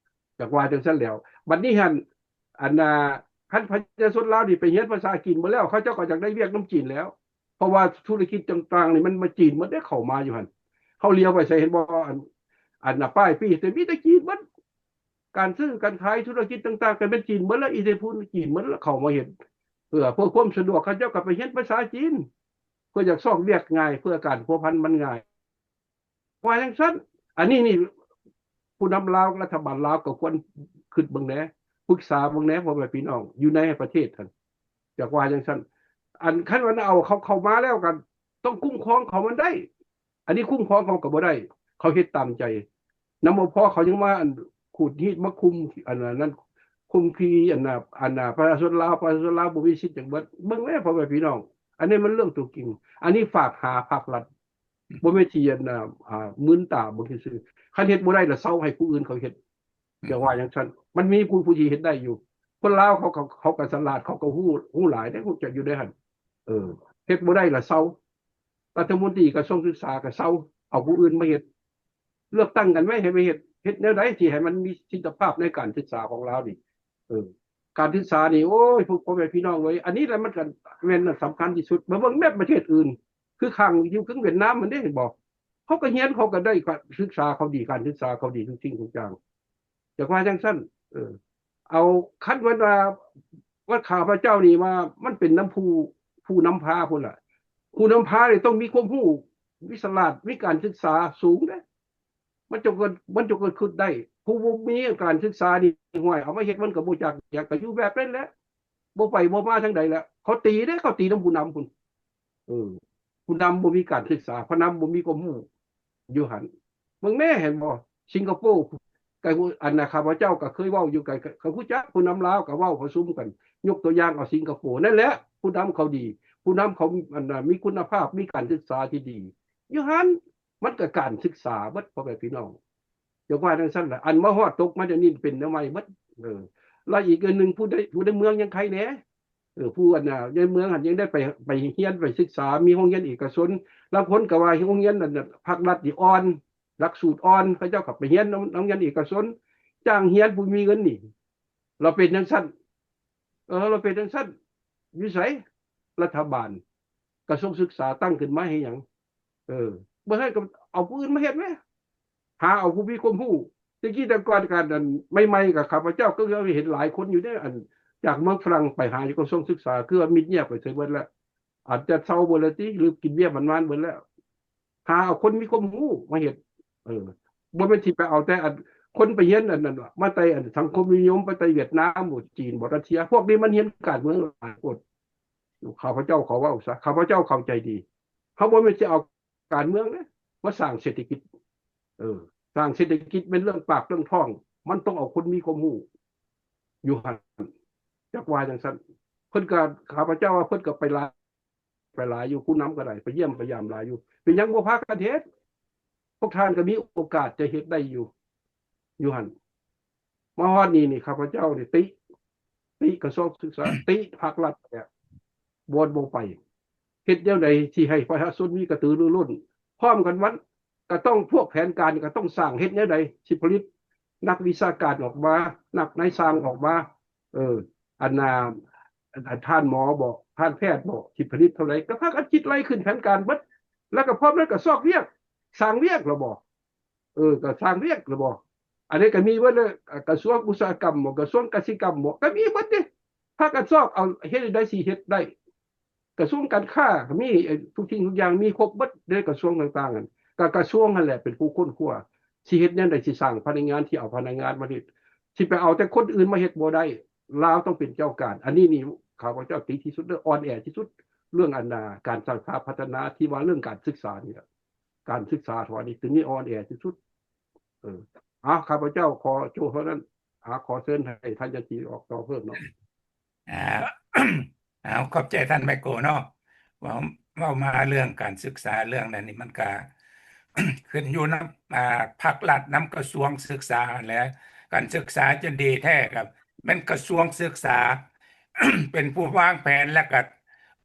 ຈັກວ່າຈັ່ງຊັ້ນແຫຼ້ວ. ບັດນີ້ຫັ້ນ ອັນນ່າ ຄັນປະຊາຊົນລາວນີ້ໄປຮຽນພາສາຈີນໝົດແລ້ວ ເຂົາເຈົ້າກໍຢາກໄດ້ວຽກນຳຈີນແລ້ວ ເພາະວ່າທຸລະກິດຕ່າງໆນີ້ມັນມາຈີນໝົດເດ້ ເຂົ້າມາຢູ່ຫັ້ນ. ເຮົາຫຼຽວໄປໃສເຫັນບໍ່ ອັນ ອັນນ່າ ປາຍປີແຕ່ມີແຕ່ຈີນໝົດ ການຊື້ການຂາຍທຸລະກິດຕ່າງໆກໍແມ່ນຈີນໝົດແລ້ວ ອິດທິພົນຈີນໝົດແລ້ວ ເຂົ້າມາເຮັດ ເພື່ອ ເພື່ອຄວາມສະດວກ ເຂົາເຈົ້າກໍໄປຮຽນພາສາຈີນ ເພື່ອຢາກຊອກວຽກງ່າຍ ເພື່ອການພົວພັນມັນງ່າຍ ວ່າຈັ່ງຊັ້ນ. ອັນນີ້ນີ້ ຜູ້ນຳລາວ ລັດຖະບານລາວກໍຄວນຄິດເບິ່ງແດ່ ປຶກສາເບິ່ງແດ່ ພໍ່ແມ່ພີ່ນ້ອງຢູ່ໃນປະເທດຫັ້ນ ຢາກວ່າຈັ່ງຊັ້ນ. ອັນຄັນວ່າເອົາເຂົາເຂົ້າມາແລ້ວກໍຕ້ອງຄຸ້ມຄອງເຂົາມັນໄດ້ ອັນນີ້ຄຸ້ມຄອງເຂົາກໍບໍ່ໄດ້ ເຂົາເຮັດຕາມໃຈ ນຳບໍ່ພໍເຂົາຍັງມາ ອັນ ຂູດຮີດມາຄຸມ ອັນນັ້ນ ຄຸມຂີ່ ອັນນ່າ ອັນນ່າ ປະຊາຊົນລາວ ປະຊາຊົນລາວບໍ່ມີສິດຫຍັງເບິດ. ເບິ່ງແດ່ ພໍ່ແມ່ພີ່ນ້ອງ ອັນນີ້ມັນເລື່ອງຕົວຈິງ ອັນນີ້ຝາກຫາພາກລັດ ບໍ່ແມ່ນຊິ ອັນນ່າ ອາ ມືນຕາເບິ່ງຊື່ໆ. ຄັນເຮັດບໍ່ໄດ້ລະເຊົາໃຫ້ຜູ້ອື່ນເຂົາເຮັດ ຢ່າວ່າຈັ່ງຊັ້ນ ມັນມີຜູ້ ຜູ້ທີ່ເຮັດໄດ້ຢູ່. ຄົນລາວເຂົາ ເຂົາ ເຂົາກໍສະຫຼາດ ເຂົາກໍຮູ້ ຮູ້ຫຼາຍເດ້ ຮູ້ຈັກຢູ່ເດ້ຫັ້ນ. ເອີ ເຮັດບໍ່ໄດ້ລະເຊົາ ລັດຖະມົນຕີກະຊວງສຶກສາກະເຊົາ ເອົາຜູ້ອື່ນມາເຮັດ. ເລືອກຕັ້ງກັນໄວ້ໃຫ້ມາເຮັດ ເຮັດແນວໃດທີ່ໃຫ້ມັນມີສິດທະພາບໃນການສຶກສາຂອງລາວນີ້. ເອີ ການສຶກສານີ້ ໂອ້ຍ ພວກພໍ່ແມ່ພີ່ນ້ອງເອີຍ ອັນນີ້ລະມັນກະແມ່ນສຳຄັນທີ່ສຸດ. ມາເບິ່ງແມັບປະເທດອື່ນ ຄືຂ້າງຢູ່ເທິງຫວຽດນາມຫັ້ນເດ້ ເຫັນບໍ່? ເຂົາກໍຮຽນ ເຂົາກໍໄດ້ການສຶກສາເຂົາດີ ການສຶກສາເຂົາດີທຸກສິ່ງທຸກຢ່າງ ຈັກວ່າຈັ່ງຊັ້ນ. ເອີ ເອົາ ຄັນເພິ່ນວ່າ ວ່າຂ້າພະເຈົ້ານີ້ວ່າ ມັນເປັນນຳຜູ້ ຜູ້ນຳພາພຸ້ນລະ ຜູ້ນຳພານີ້ຕ້ອງມີຄວາມຮູ້ ມີສະຫຼາດ ມີການສຶກສາສູງເດ້ ມັນຈັ່ງເກີດ ມັນຈຶ່ງເກີດຂຶ້ນໄດ້. ຜູ້ບໍ່ມີການສຶກສານີ້ ຫ້ວຍ ເອົາມາເຮັດມັນກໍບໍ່ຈັກຫຍັງ ກໍຢູ່ແບບນັ້ນແຫຼະ ບໍ່ໄປບໍ່ມາທາງໃດແຫຼະ. ເຂົາຕີເດ້ ເຂົາຕີນຳຜູ້ນຳພຸ້ນ ເອີ ຜູ້ນຳບໍ່ມີການສຶກສາ ຜູ້ນຳບໍ່ມີຄວາມຮູ້ຢູ່ຫັ້ນ. ເບິ່ງແມ້ ເຫັນບໍ່ ສິງກະໂປ ກະ ອັນນ່າ ຂ້າພະເຈົ້າກໍເຄີຍເວົ້າຢູ່ ກະ ກະຮູ້ຈັກ ຜູ້ນຳລາວກໍເວົ້າປະຊຸມກັນ ຍົກຕົວຢ່າງເອົາສິງກະໂປ ນັ້ນແຫຼະ ຜູ້ນຳເຂົາດີ ຜູ້ນຳເຂົາ ອັນນ່າ ມີຄຸນນະພາບ ມີການສຶກສາທີ່ດີ ຢູ່ຫັ້ນ ມັນກໍການສຶກສາເບິດ ພໍ່ແມ່ພີ່ນ້ອງ ຢ່າວ່າຈັ່ງຊັ້ນລະ. ອັນມາຮອດຕົກມາດຽວນີ້ເປັນແນວໃໝ່ເບິດ. ເອີ ແລະອີກອັນໜຶ່ງ ຜູ້ໃດ ຜູ້ໃນເມືອງຍັງໄຄແດ່ ເອີ ຜູ້ອັນນ່າ ໃນເມືອງຫັ້ນຍັງໄດ້ໄປ ໄປຮຽນໄປສຶກສາ ມີໂຮງຮຽນເອກະຊົນ ລາງຄົນກໍວ່າໂຮງຮຽນອັນນ່າ ພາກລັດນີ້ອ່ອນ ຫຼັກສູດອ່ອນ ເຂົາເຈົ້າກໍໄປຮຽນນຳ ນຳໂຮງຮຽນເອກະຊົນ ຈ້າງຮຽນຜູ້ມີເງິນນີ້ ລະເປັນຈັ່ງຊັ້ນ. ເອີ ລະເປັນຈັ່ງຊັ້ນ ຢູ່ໃສ ລັດຖະບານ ກະຊວງສຶກສາຕັ້ງຂຶ້ນມາເຮັດຫຍັງ? ເອີ ບໍ່ໃຫ້ກໍເອົາຜູ້ອື່ນມາເຮັດແມ້ ຫາເອົາຜູ້ມີຄວາມຮູ້. ແຕ່ກີ້ແຕ່ກ່ອນການ ອັນ ໃໝ່ໆ ກໍຂ້າພະເຈົ້າກໍເຫັນຫຼາຍຄົນຢູ່ເດ້ ອັນ ຈາກເມືອງຝຣັ່ງໄປຫາຢູ່ກະຊວງສຶກສາ ຄືວ່າມິດງຽບໄປໃສເບິດແລ້ວ ອາດຈະເຊົາເບິດແລ້ວຕິ ຫຼືກິນເບຍໝານໆເບິດແລ້ວ. ຫາເອົາຄົນມີຄວາມຮູ້ມາເຮັດ ເອີ ບໍ່ແມ່ນຊິໄປເອົາແຕ່ອັນ ຄົນໄປຮຽນອັນນັ້ນ ມາແຕ່ອັນສັງຄົມນິຍົມ ໄປແຕ່ຫວຽດນາມບໍ ຈີນບໍ ຣັດເຊຍ ພວກນີ້ມັນຮຽນການເມືອງຫຼາຍໂພດ. ຂ້າພະເຈົ້າເຂົາເວົ້າຊະ ຂ້າພະເຈົ້າເຂົ້າໃຈດີ ເຮົາບໍ່ແມ່ນຊິເອົາການເມືອງເດ້ມາສ້າງເສດຖະກິດ. ເອີ ສ້າງເສດຖະກິດແມ່ນເລື່ອງປາກເລື່ອງທ້ອງ ມັນຕ້ອງເອົາຄົນມີຄວາມຮູ້ຢູ່ຫັ້ນ. ຈັກວ່າຈັ່ງຊັ້ນ ເພິ່ນກໍ ຂ້າພະເຈົ້າວ່າເພິ່ນກໍໄປຫຼາຍ ໄປຫຼາຍຢູ່ ຜູ້ນຳກໍໄດ້ ໄປຢ້ຽມໄປຢາມຫຼາຍຢູ່ ເປັນຫຍັງບໍ່ພາກັນເຮັດ? ພວກທ່ານກໍມີໂອກາດຈະເຮັດໄດ້ຢູ່ ຢູ່ຫັ້ນ. ມາຮອດນີ້ນີ້ ຂ້າພະເຈົ້ານີ້ຕິ ຕິກະຊວງສຶກສາ ຕິພາກລັດແຫຼະ ບໍ່ ບໍ່ໄປ. ເຮັດແນວໃດທີ່ໃຫ້ປະຊາຊົນມີກະຕືລືລົ້ນ ພ້ອມກັນ ມັນກະຕ້ອງ ພວກແຜນການນີ້ກະຕ້ອງສ້າງ ເຮັດແນວໃດຊິຜະລິດນັກວິຊາການອອກມາ ນັກນາຍຊ່າງອອກມາ ເອີ ອັນນ່າ ທ່ານໝໍບໍ ທ່ານແພດບໍ ຊິຜະລິດເທົ່າໃດ ກໍພາກັນຄິດໄລ່ຂຶ້ນແຜນການເບິດ. ແລ້ວກໍພ້ອມນັ້ນກໍຊອກວຽກ ສ້າງວຽກລະບໍ ເອີ ກໍສ້າງວຽກລະບໍ. ອັນນີ້ກໍມີເບິດເລີຍ ກະຊວງອຸດສາຫະກຳບໍ ກະຊວງກະສິກຳບໍ ກໍມີເບິດເດ້ ພາກັນຊອກເອົາ ເຮັດໃດຊິເຮັດໄດ້ ກະຊວງການຄ້າ ກໍມີ ເອີ ທຸກສິ່ງທຸກຢ່າງ ມີຄົບເບິດໃນກະຊວງຕ່າງໆນັ້ນ ກະກະຊວງຫັ້ນແຫຼະເປັນຜູ້ຄົ້ນຄວ້າ ຊິເຮັດແນວໃດ ຊິສ້າງພະນັກງານ ຊິເອົາພະນັກງານມາເຮັດ ຊິໄປເອົາແຕ່ຄົນອື່ນມາເຮັດບໍ່ໄດ້ ລາວຕ້ອງເປັນເຈົ້າການ. ອັນນີ້ນີ້ຂ້າພະເຈົ້າຕິທີ່ສຸດເດີ ອ່ອນແອທີ່ສຸດ ເລື່ອງອັນນາ ການສ້າງສາພັດທະນາ ທີ່ວ່າເລື່ອງການສຶກສານີ້ແຫຼະ ການສຶກສາຕົວນີ້ ຕົວນີ້ອ່ອນແອທີ່ສຸດ. ເອີ ເອົາ ຂ້າພະເຈົ້າຂໍໂຈ້ເທົ່ານັ້ນ. ເອົາ ຂໍເຊີນໃຫ້ທ່ານຍານຕີອອກຕໍ່ເພີ່ມເນາະ. ອ່າ ເອົາ ຂອບໃຈທ່ານໄມໂກເນາະ ເວົ້າ ເວົ້າມາເລື່ອງການສຶກສາ ເລື່ອງນັ້ນນີ້ມັນກະ ຂຶ້ນຢູ່ນຳ ອ່າ ພາກລັດ ນຳກະຊວງສຶກສາຫັ້ນແຫຼະ. ການສຶກສາຈະດີແທ້ກໍແມ່ນກະຊວງສຶກສາ ເປັນຜູ້ວາງແຜນ ແລ້ວກໍ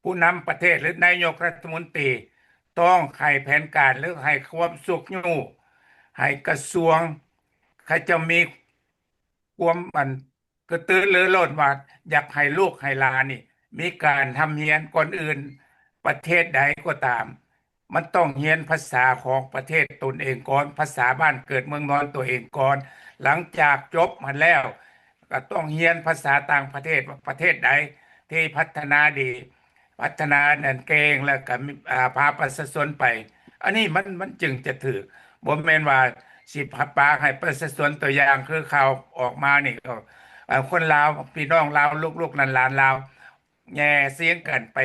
ຜູ້ນຳປະເທດ ຫຼື ນາຍົກລັດຖະມົນຕີ ຕ້ອງໃຫ້ແຜນການ ຫຼື ໃຫ້ຄວາມຊຸກຍູ້ ໃຫ້ກະຊວງເຂົາເຈົ້າມີຄວາມອັນ ກະຕືລືລົ້ນວ່າຢາກໃຫ້ລູກໃຫ້ຫຼານນີ້ມີການຮ່ຳຮຽນ. ກ່ອນອື່ນປະເທດໃດກໍຕາມ ມັນຕ້ອງຮຽນພາສາຂອງປະເທດຕົນເອງກ່ອນ ພາສາບ້ານເກີດເມືອງນອນຕົວເອງກ່ອນ. ຫຼັງຈາກຈົບຫັ້ນແລ້ວ ກໍຕ້ອງຮຽນພາສາຕ່າງປະເທດ ວ່າປະເທດໃດທີ່ພັດທະນາດີ ພັດທະນານັ້ນເກັ່ງ ແລ້ວກໍມີ ອ່າ ພາປະຊາຊົນໄປ ອັນນີ້ມັນ ມັນຈຶ່ງຈະຖືກ. ບໍ່ແມ່ນວ່າຊິປາກໃຫ້ປະຊາຊົນ ຕົວຢ່າງຄືຂ່າວອອກມານີ້ ກໍ ເອີ ຄົນລາວ ພີ່ນ້ອງລາວ ລູກໆຫຼານໆລາວ ແຍ່ຊຽງກັນໄປ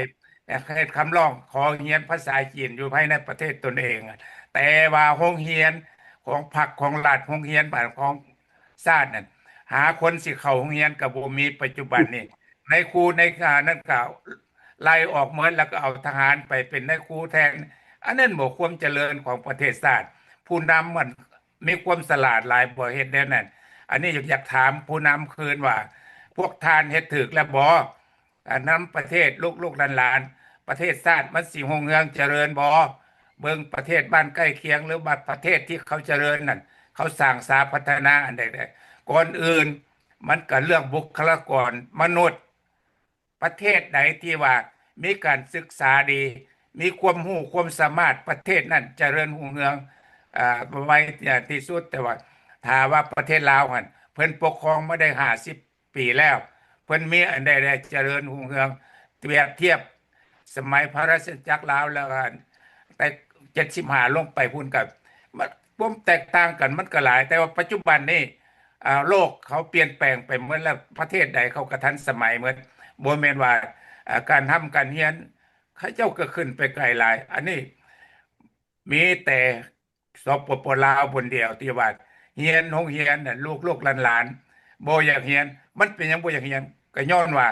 ເຮັດຄຳຮ້ອງຂໍຮຽນພາສາຈີນຢູ່ພາຍໃນປະເທດຕົນເອງ. ແຕ່ວ່າໂຮງຮຽນຂອງພັກຂອງລັດ ໂຮງຮຽນຂອງຊາດນັ້ນ ຫາຄົນຊິເຂົ້າໂຮງຮຽນກໍບໍ່ມີ. ປັດຈຸບັນນີ້ ນາຍຄູ ນາຍ ອ່າ ນັ້ນກໍໄລ່ອອກໝົດ ແລ້ວກໍເອົາທະຫານໄປເປັນນາຍຄູແທນ. ອັນນັ້ນບໍ່ຄວາມຈະເລີນຂອງປະເທດຊາດ. ຜູ້ນຳມັນມີຄວາມສະຫຼາດຫຼາຍ ບໍ່ເຮັດແນວນັ້ນ. ອັນນີ້ຢາກ ຢາກຖາມຜູ້ນຳຄືນວ່າ ພວກທ່ານເຮັດຖືກແລ້ວບໍ່? ອ່າ ນຳປະເທດ ລູກໆຫຼານໆ ປະເທດຊາດມັນຊິຮຸ່ງເຮືອງຈະເລີນບໍ່? ເບິ່ງປະເທດບ້ານໃກ້ຄຽງ ຫຼືວ່າປະເທດທີ່ເຂົາຈະເລີນນັ້ນ ເຂົາສ້າງສາພັດທະນາອັນໃດໄດ້? ກ່ອນອື່ນມັນກໍເລື່ອງບຸກຄະລາກອນມະນຸດ. ປະເທດໃດທີ່ວ່າມີການສຶກສາດີ ມີຄວາມຮູ້ຄວາມສາມາດ ປະເທດນັ້ນຈະເລີນຮຸ່ງເຮືອງ ເອີ ໄວທີ່ສຸດ. ແຕ່ວ່າຖ້າວ່າປະເທດລາວຫັ້ນ ເພິ່ນປົກຄອງມາໄດ້ຫ້າສິບ ປີແລ້ວ ເພິ່ນມີອັນໃດໄດ້ຈະເລີນຮຸ່ງເຮືອງ ປຽບທຽບສະໄໝພະລາຊະອານາຈັກລາວ ແລ້ວກໍແຕ່ເຈັດສິບຫ້າລົງໄປພຸ້ນ ກໍມັນ ຄວາມແຕກຕ່າງກັນມັນກໍຫຼາຍ. ແຕ່ວ່າປັດຈຸບັນນີ້ ອ່າ ໂລກເຂົາປ່ຽນແປງໄປໝົດແລ້ວ ປະເທດໃດເຂົາກໍທັນສະໄໝໝົດ. ບໍ່ແມ່ນວ່າ ອ່າ ການຮ່ຳການຮຽນ ເຂົາເຈົ້າກໍຂຶ້ນໄປໄກຫຼາຍ. ອັນນີ້ມີແຕ່ ສປປ ລາວ ບ່ອນດຽວທີ່ວ່າຮຽນໂຮງຮຽນນະ ລູກໆຫຼານໆບໍ່ຢາກຮຽນ. ມັນເປັນຫຍັງບໍ່ຢາກຮຽນ? ກໍຍ້ອນວ່າ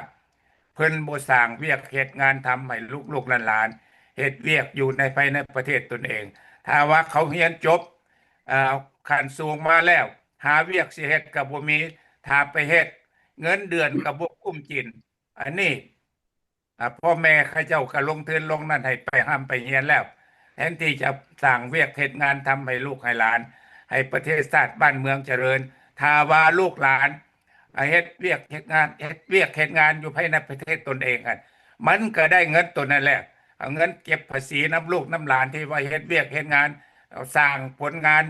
ເພິ່ນບໍ່ສ້າງວຽກເຮັດງານທຳໃຫ້ລູກໆຫຼານໆ ເຮັດວຽກຢູ່ໃນ ພາຍໃນປະເທດຕົນເອງ. ຖ້າວ່າເຂົາຮຽນຈົບ ເອີ ຂັ້ນສູງມາແລ້ວ ຫາວຽກຊິເຮັດກໍບໍ່ມີ. ຖ້າໄປເຮັດ ເງິນເດືອນກໍບໍ່ກຸ້ມກິນ. ອັນນີ້ ອາ ພໍ່ແມ່ເຂົາເຈົ້າກໍລົງທຶນລົງນັ້ນໃຫ້ໄປຮ່ຳໄປຮຽນແລ້ວ ແທນທີ່ຈະສ້າງວຽກເຮັດງານທຳໃຫ້ລູກໃຫ້ຫຼານ ໃຫ້ປະເທດຊາດບ້ານເມືອງຈະເລີນ. ຖ້າວ່າລູກຫຼານ ອາ ເຮັດວຽກເຮັດງານ ເຮັດວຽກເຮັດງານຢູ່ພາຍໃນປະເທດຕົນເອງຫັ້ນ ມັນກໍໄດ້ເງິນຕົວນັ້ນແຫຼະ ເອົາເງິນເກັບພາສີນຳລູກນຳຫຼານທີ່ວ່າເຮັດວຽກເຮັດງານ ເອົາສ້າງຜົນງານ.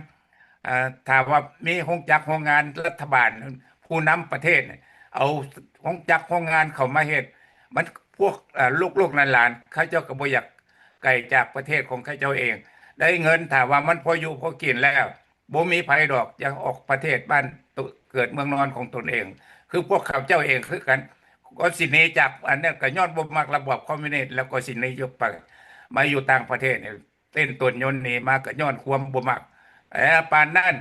ເອີ ຖ້າວ່າມີໂຮງຈັກໂຮງງານ ລັດຖະບານ ຜູ້ນຳປະເທດເອົາໂຮງຈັກໂຮງງານເຂົ້າມາເຮັດ ມັນ ພວກ ເອີ ລູກໆຫຼານໆ ເຂົາເຈົ້າກໍບໍ່ຢາກໄກຈາກປະເທດຂອງເຂົາເຈົ້າເອງ ໄດ້ເງິນ ຖ້າວ່າມັນພໍຢູ່ພໍກິນແລ້ວ ບໍ່ມີໃຜດອກຢາກອອກປະເທດບ້ານເກີດເມືອງນອນຂອງຕົນເອງ. ຄືພວກເຂົາເຈົ້າເອງຄືກັນ ກໍຊິໜີຈາກອັນນັ້ນ ກໍຍ້ອນບໍ່ມັກລະບອບຄອມມິວນິດ ແລ້ວກໍຊິໜີຢູ່ໄປ ມາຢູ່ຕ່າງປະເທດນີ້. ເຕັ້ນຕົນຍົນໜີມາກໍຍ້ອນຄວາມບໍ່ມັກ ເອີ ປານນັ້ນ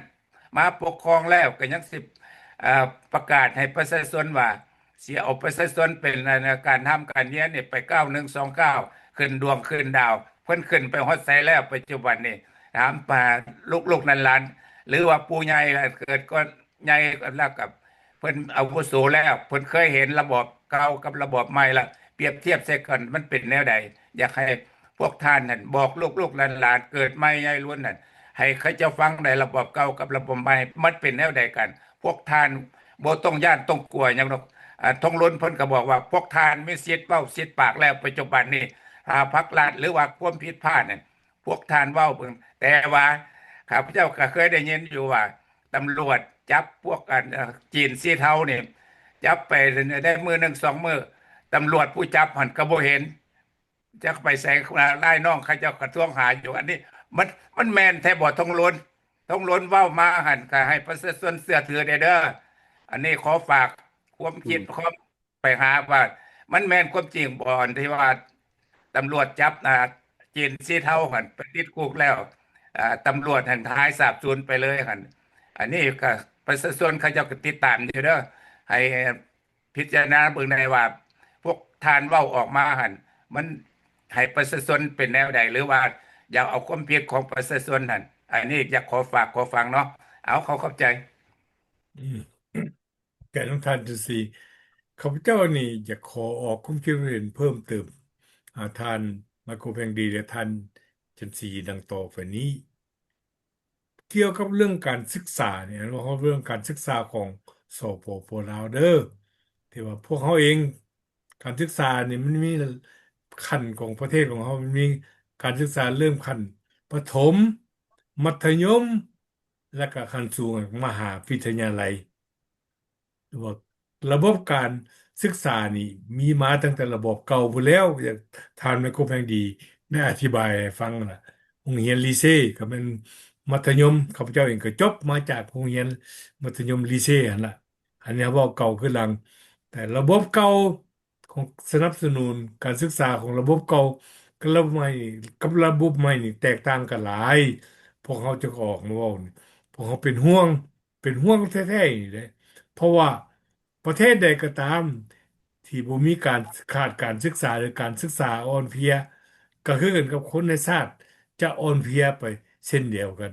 ມາປົກຄອງແລ້ວກໍຍັງຊິ ເອີ ປະກາດໃຫ້ປະຊາຊົນວ່າ ຊິເອົາປະຊາຊົນເປັນ ອັນ ການຮ່ຳການຮຽນນີ້ໄປກ້າວໜຶ່ງສອງກ້າວ ຂຶ້ນດວງຂຶ້ນດາວ. ເພິ່ນຂຶ້ນໄປຮອດໃສແລ້ວປັດຈຸບັນນີ້? ຖາມ ອາ ລູກໆຫຼານໆ ຫຼືວ່າຜູ້ໃຫຍ່ ເກີດກ່ອນ ໃຫຍ່ແລ້ວກັບ ເພິ່ນອາວຸໂສແລ້ວ ເພິ່ນເຄີຍເຫັນລະບອບເກົ່າກັບລະບອບໃໝ່ລະ ປຽບທຽບໃສ່ກັນ ມັນເປັນແນວໃດ? ຢາກໃຫ້ພວກທ່ານນັ້ນບອກລູກໆຫຼານໆ ເກີດໃໝ່ໃຫຍ່ລຸນນັ້ນ ໃຫ້ເຂົາເຈົ້າຟັງໄດ້ ລະບອບເກົ່າກັບລະບອບໃໝ່ ມັນເປັນແນວໃດກັນ? ພວກທ່ານບໍ່ຕ້ອງຢ້ານຕ້ອງກົວຫຍັງດອກ. ອາ ທອງລຸນເພິ່ນກໍບອກວ່າ ພວກທ່ານມີສິດເວົ້າສິດປາກແລ້ວ ປັດຈຸບັນນີ້ ຖ້າພັກລັດ ຫຼືວ່າຄວາມຜິດພາດນັ້ນ ພວກທ່ານເວົ້າເບິ່ງ. ແຕ່ວ່າຂ້າພະເຈົ້າກໍເຄີຍໄດ້ຍິນຢູ່ວ່າ ຕຳຫຼວດຈັບພວກ ອັນ ເອີ ຈີນສີເທົານີ້ ຈັບໄປໄດ້ມື້ໜຶ່ງສອງມື້ ຕຳຫຼວດຜູ້ຈັບຫັ້ນກໍບໍ່ເຫັນ. ຈັກໄປໃສ ຫຼາຍນ້ອງເຂົາເຈົ້າກະທວງຫາຢູ່. ອັນນີ້ມັນ ມັນແມ່ນແທ້ບໍ່ ທອງລຸນ? ທອງລຸນເວົ້າມາຫັ້ນ ກະໃຫ້ປະຊາຊົນເຊື່ອຖືແດ່ເດີ. ອັນນີ້ຂໍຝາກຄວາມຄິດ ຄວາມ ໄປຫາວ່າມັນແມ່ນຄວາມຈິງບໍ່ ອັນທີ່ວ່າຕຳຫຼວດຈັບ ອ່າ ຈີນສີເທົາຫັ້ນໄປຕິດຄຸກແລ້ວ ອ່າ ຕຳຫຼວດຫັ້ນຫາຍສາບສູນໄປເລີຍຫັ້ນ. ອັນນີ້ກະປະຊາຊົນເຂົາເຈົ້າກະຕິດຕາມຢູ່ເດີ ໃຫ້ພິຈາລະນາເບິ່ງແດ່ວ່າ ພວກທ່ານເວົ້າອອກມາຫັ້ນ ມັນໃຫ້ປະຊາຊົນເປັນແນວໃດ ຫຼືວ່າຢາກເອົາຄວາມຜິດຂອງປະຊາຊົນຫັ້ນ. ອັນນີ້ຢາກຂໍຝາກຂໍຝັງເນາະ. ເອົາ ຂໍຂອບໃຈ. ອືມ ແກ່ນຳທ່ານຈັນສີ ຂ້າພະເຈົ້ານີ້ຢາກຂໍອອກຄວາມຄິດເຫັນເພີ່ມເຕີມ ຫາທ່ານໄມໂຄແພງດີ ແລະ ທ່ານຈັນສີ ດັ່ງຕໍ່ໄປນີ້ ກ່ຽວກັບເລື່ອງການສຶກສານີ້ ເວົ້າເລື່ອງການສຶກສາຂອງ ສປປ ລາວ ເດີ ທີ່ວ່າພວກເຮົາເອງ ການສຶກສານີ້ມັນມີຂັ້ນຂອງປະເທດຂອງເຮົາ ມັນມີການສຶກສາເລີ່ມຂັ້ນປະຖົມ ມັດທະຍົມ ແລະກະຂັ້ນສູງ ມະຫາວິທະຍາໄລ ວ່າລະບົບການສຶກສານີ້ມີມາຕັ້ງແຕ່ລະບອບເກົ່າພຸ້ນແລ້ວ ຢ່າງທ່ານໄມໂຄແພງດີໄດ້ອະທິບາຍໃຫ້ຟັງນະ. ໂຮງຮຽນລີເຊກະແມ່ນມັດທະຍົມ ຂ້າພະເຈົ້າເອງກະຈົບມາຈາກໂຮງຮຽນມັດທະຍົມລີເຊຫັ້ນລະ. ອັນນີ້ເວົ້າເກົ່າຄືຫຼັງ ແຕ່ລະບົບເກົ່າ ຂອງ ສະໜັບສະໜູນການສຶກສາຂອງລະບົບເກົ່າກັບລະບົບໃໝ່ ກັບລະບົບໃໝ່ນີ້ແຕກຕ່າງກັນຫຼາຍ. ພວກເຮົາຈຶ່ງອອກມາເວົ້ານີ້ ພວກເຮົາເປັນຫ່ວງ ເປັນຫ່ວງແທ້ໆນີ້ເດ້ ເພາະວ່າປະເທດໃດກໍຕາມທີ່ບໍ່ມີການ ຂາດການສຶກສາ ຫຼື ການສຶກສາອ່ອນເພຍ ກໍຄືກັນກັບຄົນໃນຊາດຈະອ່ອນເພຍໄປເຊັ່ນດຽວກັນ.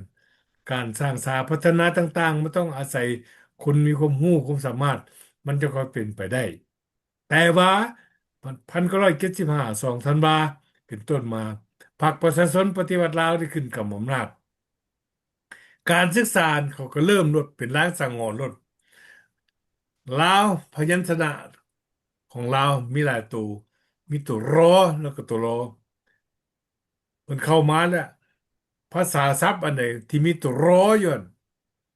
ການສ້າງສາພັດທະນາຕ່າງໆ ມັນຕ້ອງອາໄສຄົນມີຄວາມຮູ້ຄວາມສາມາດ ມັນຈະຄ່ອຍເປັນໄປໄດ້. ແຕ່ວ່າ ພັນເກົ້າຮ້ອຍເຈັດສິບຫ້າ ສອງທັນວາ ເປັນຕົ້ນມາ ພັກປະຊາຊົນປະຕິວັດລາວໄດ້ຂຶ້ນກຳອຳນາດ ການສຶກສາເຂົາກໍເລີ່ມລົດ ເປັນລາງສັງຫອນລົດ. ລາວ ພະຍັນຊະນະຂອງລາວມີຫຼາຍໂຕ ມີໂຕ ຣ ແລ້ວກໍໂຕ ລ. ເພິ່ນເຂົ້າມາແລ້ວ ພາສາສັບອັນໃດທີ່ມີໂຕ ຣ ຢູ່ຫັ້ນ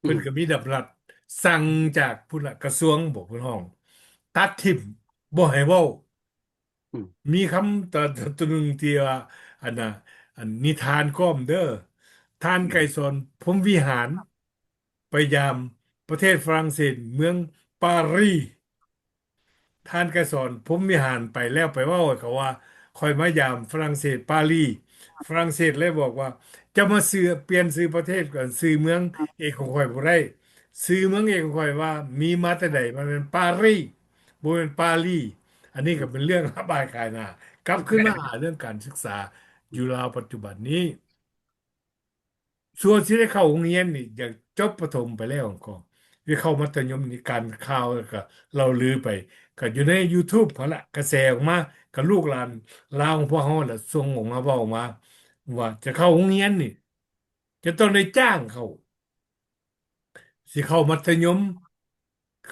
ເພິ່ນກໍມີດຳລັດສັ່ງຈາກພຸ້ນລະ ກະຊວງບໍ ເພິ່ນຮ້ອງຕັດຖິ້ມ ບໍ່ໃຫ້ເວົ້າ. ອືມ ມີຄຳຕອນໂຕໜຶ່ງທີ່ວ່າ ອັນນ່າ ອັນນິທານກ້ອມເດີ ທ່ານໄກສອນ ພົມວິຫານ ໄປຢາມປະເທດຝຣັ່ງເສດ ເມືອງປາຣີ ທ່ານໄກສອນ ພົມວິຫານ ໄປແລ້ວໄປເວົ້າໃຫ້ເຂົາວ່າ ຂ້ອຍມາຢາມຝຣັ່ງເສດ ປາຣີ ຝຣັ່ງເສດເລີຍບອກວ່າ ເຈົ້າມາຊື່ ປ່ຽນຊື່ປະເທດ ຊື່ເມືອງເອກຂອງຂ້ອຍບໍ່ໄດ້ ຊື່ເມືອງເອກຂອງຂ້ອຍວ່າມີມາແຕ່ໃດ ມັນແມ່ນປາຣີ ບໍ່ແມ່ນປາຣີ. ອັນນີ້ກໍເປັນເລື່ອງຮັບອ້າຍຂາຍໜ້າ ກັບຄືນມາຫາເລື່ອງການສຶກສາຢູ່ລາວປັດຈຸບັນນີ້. ສ່ວນຊິໄດ້ເຂົ້າໂຮງຮຽນນີ້ ຢາກຈົບປະຖົມໄປແລ້ວກໍ ໄດ້ເຂົ້າມັດທະຍົມນີ້ ການຂ່າວກໍເລົ່າລືໄປ ກໍຢູ່ໃນຢູທູບຫັ້ນລະ ກະແສອອກມາ ກໍລູກຫຼານລາວຂອງພວກເຮົາລະ ສົ່ງອອກມາເວົ້າອອກມາ ວ່າຈະເຂົ້າໂຮງຮຽນນີ້ ຈະຕ້ອງໄດ້ຈ້າງເຂົ້າ ຊິເຂົ້າມັດທະຍົມ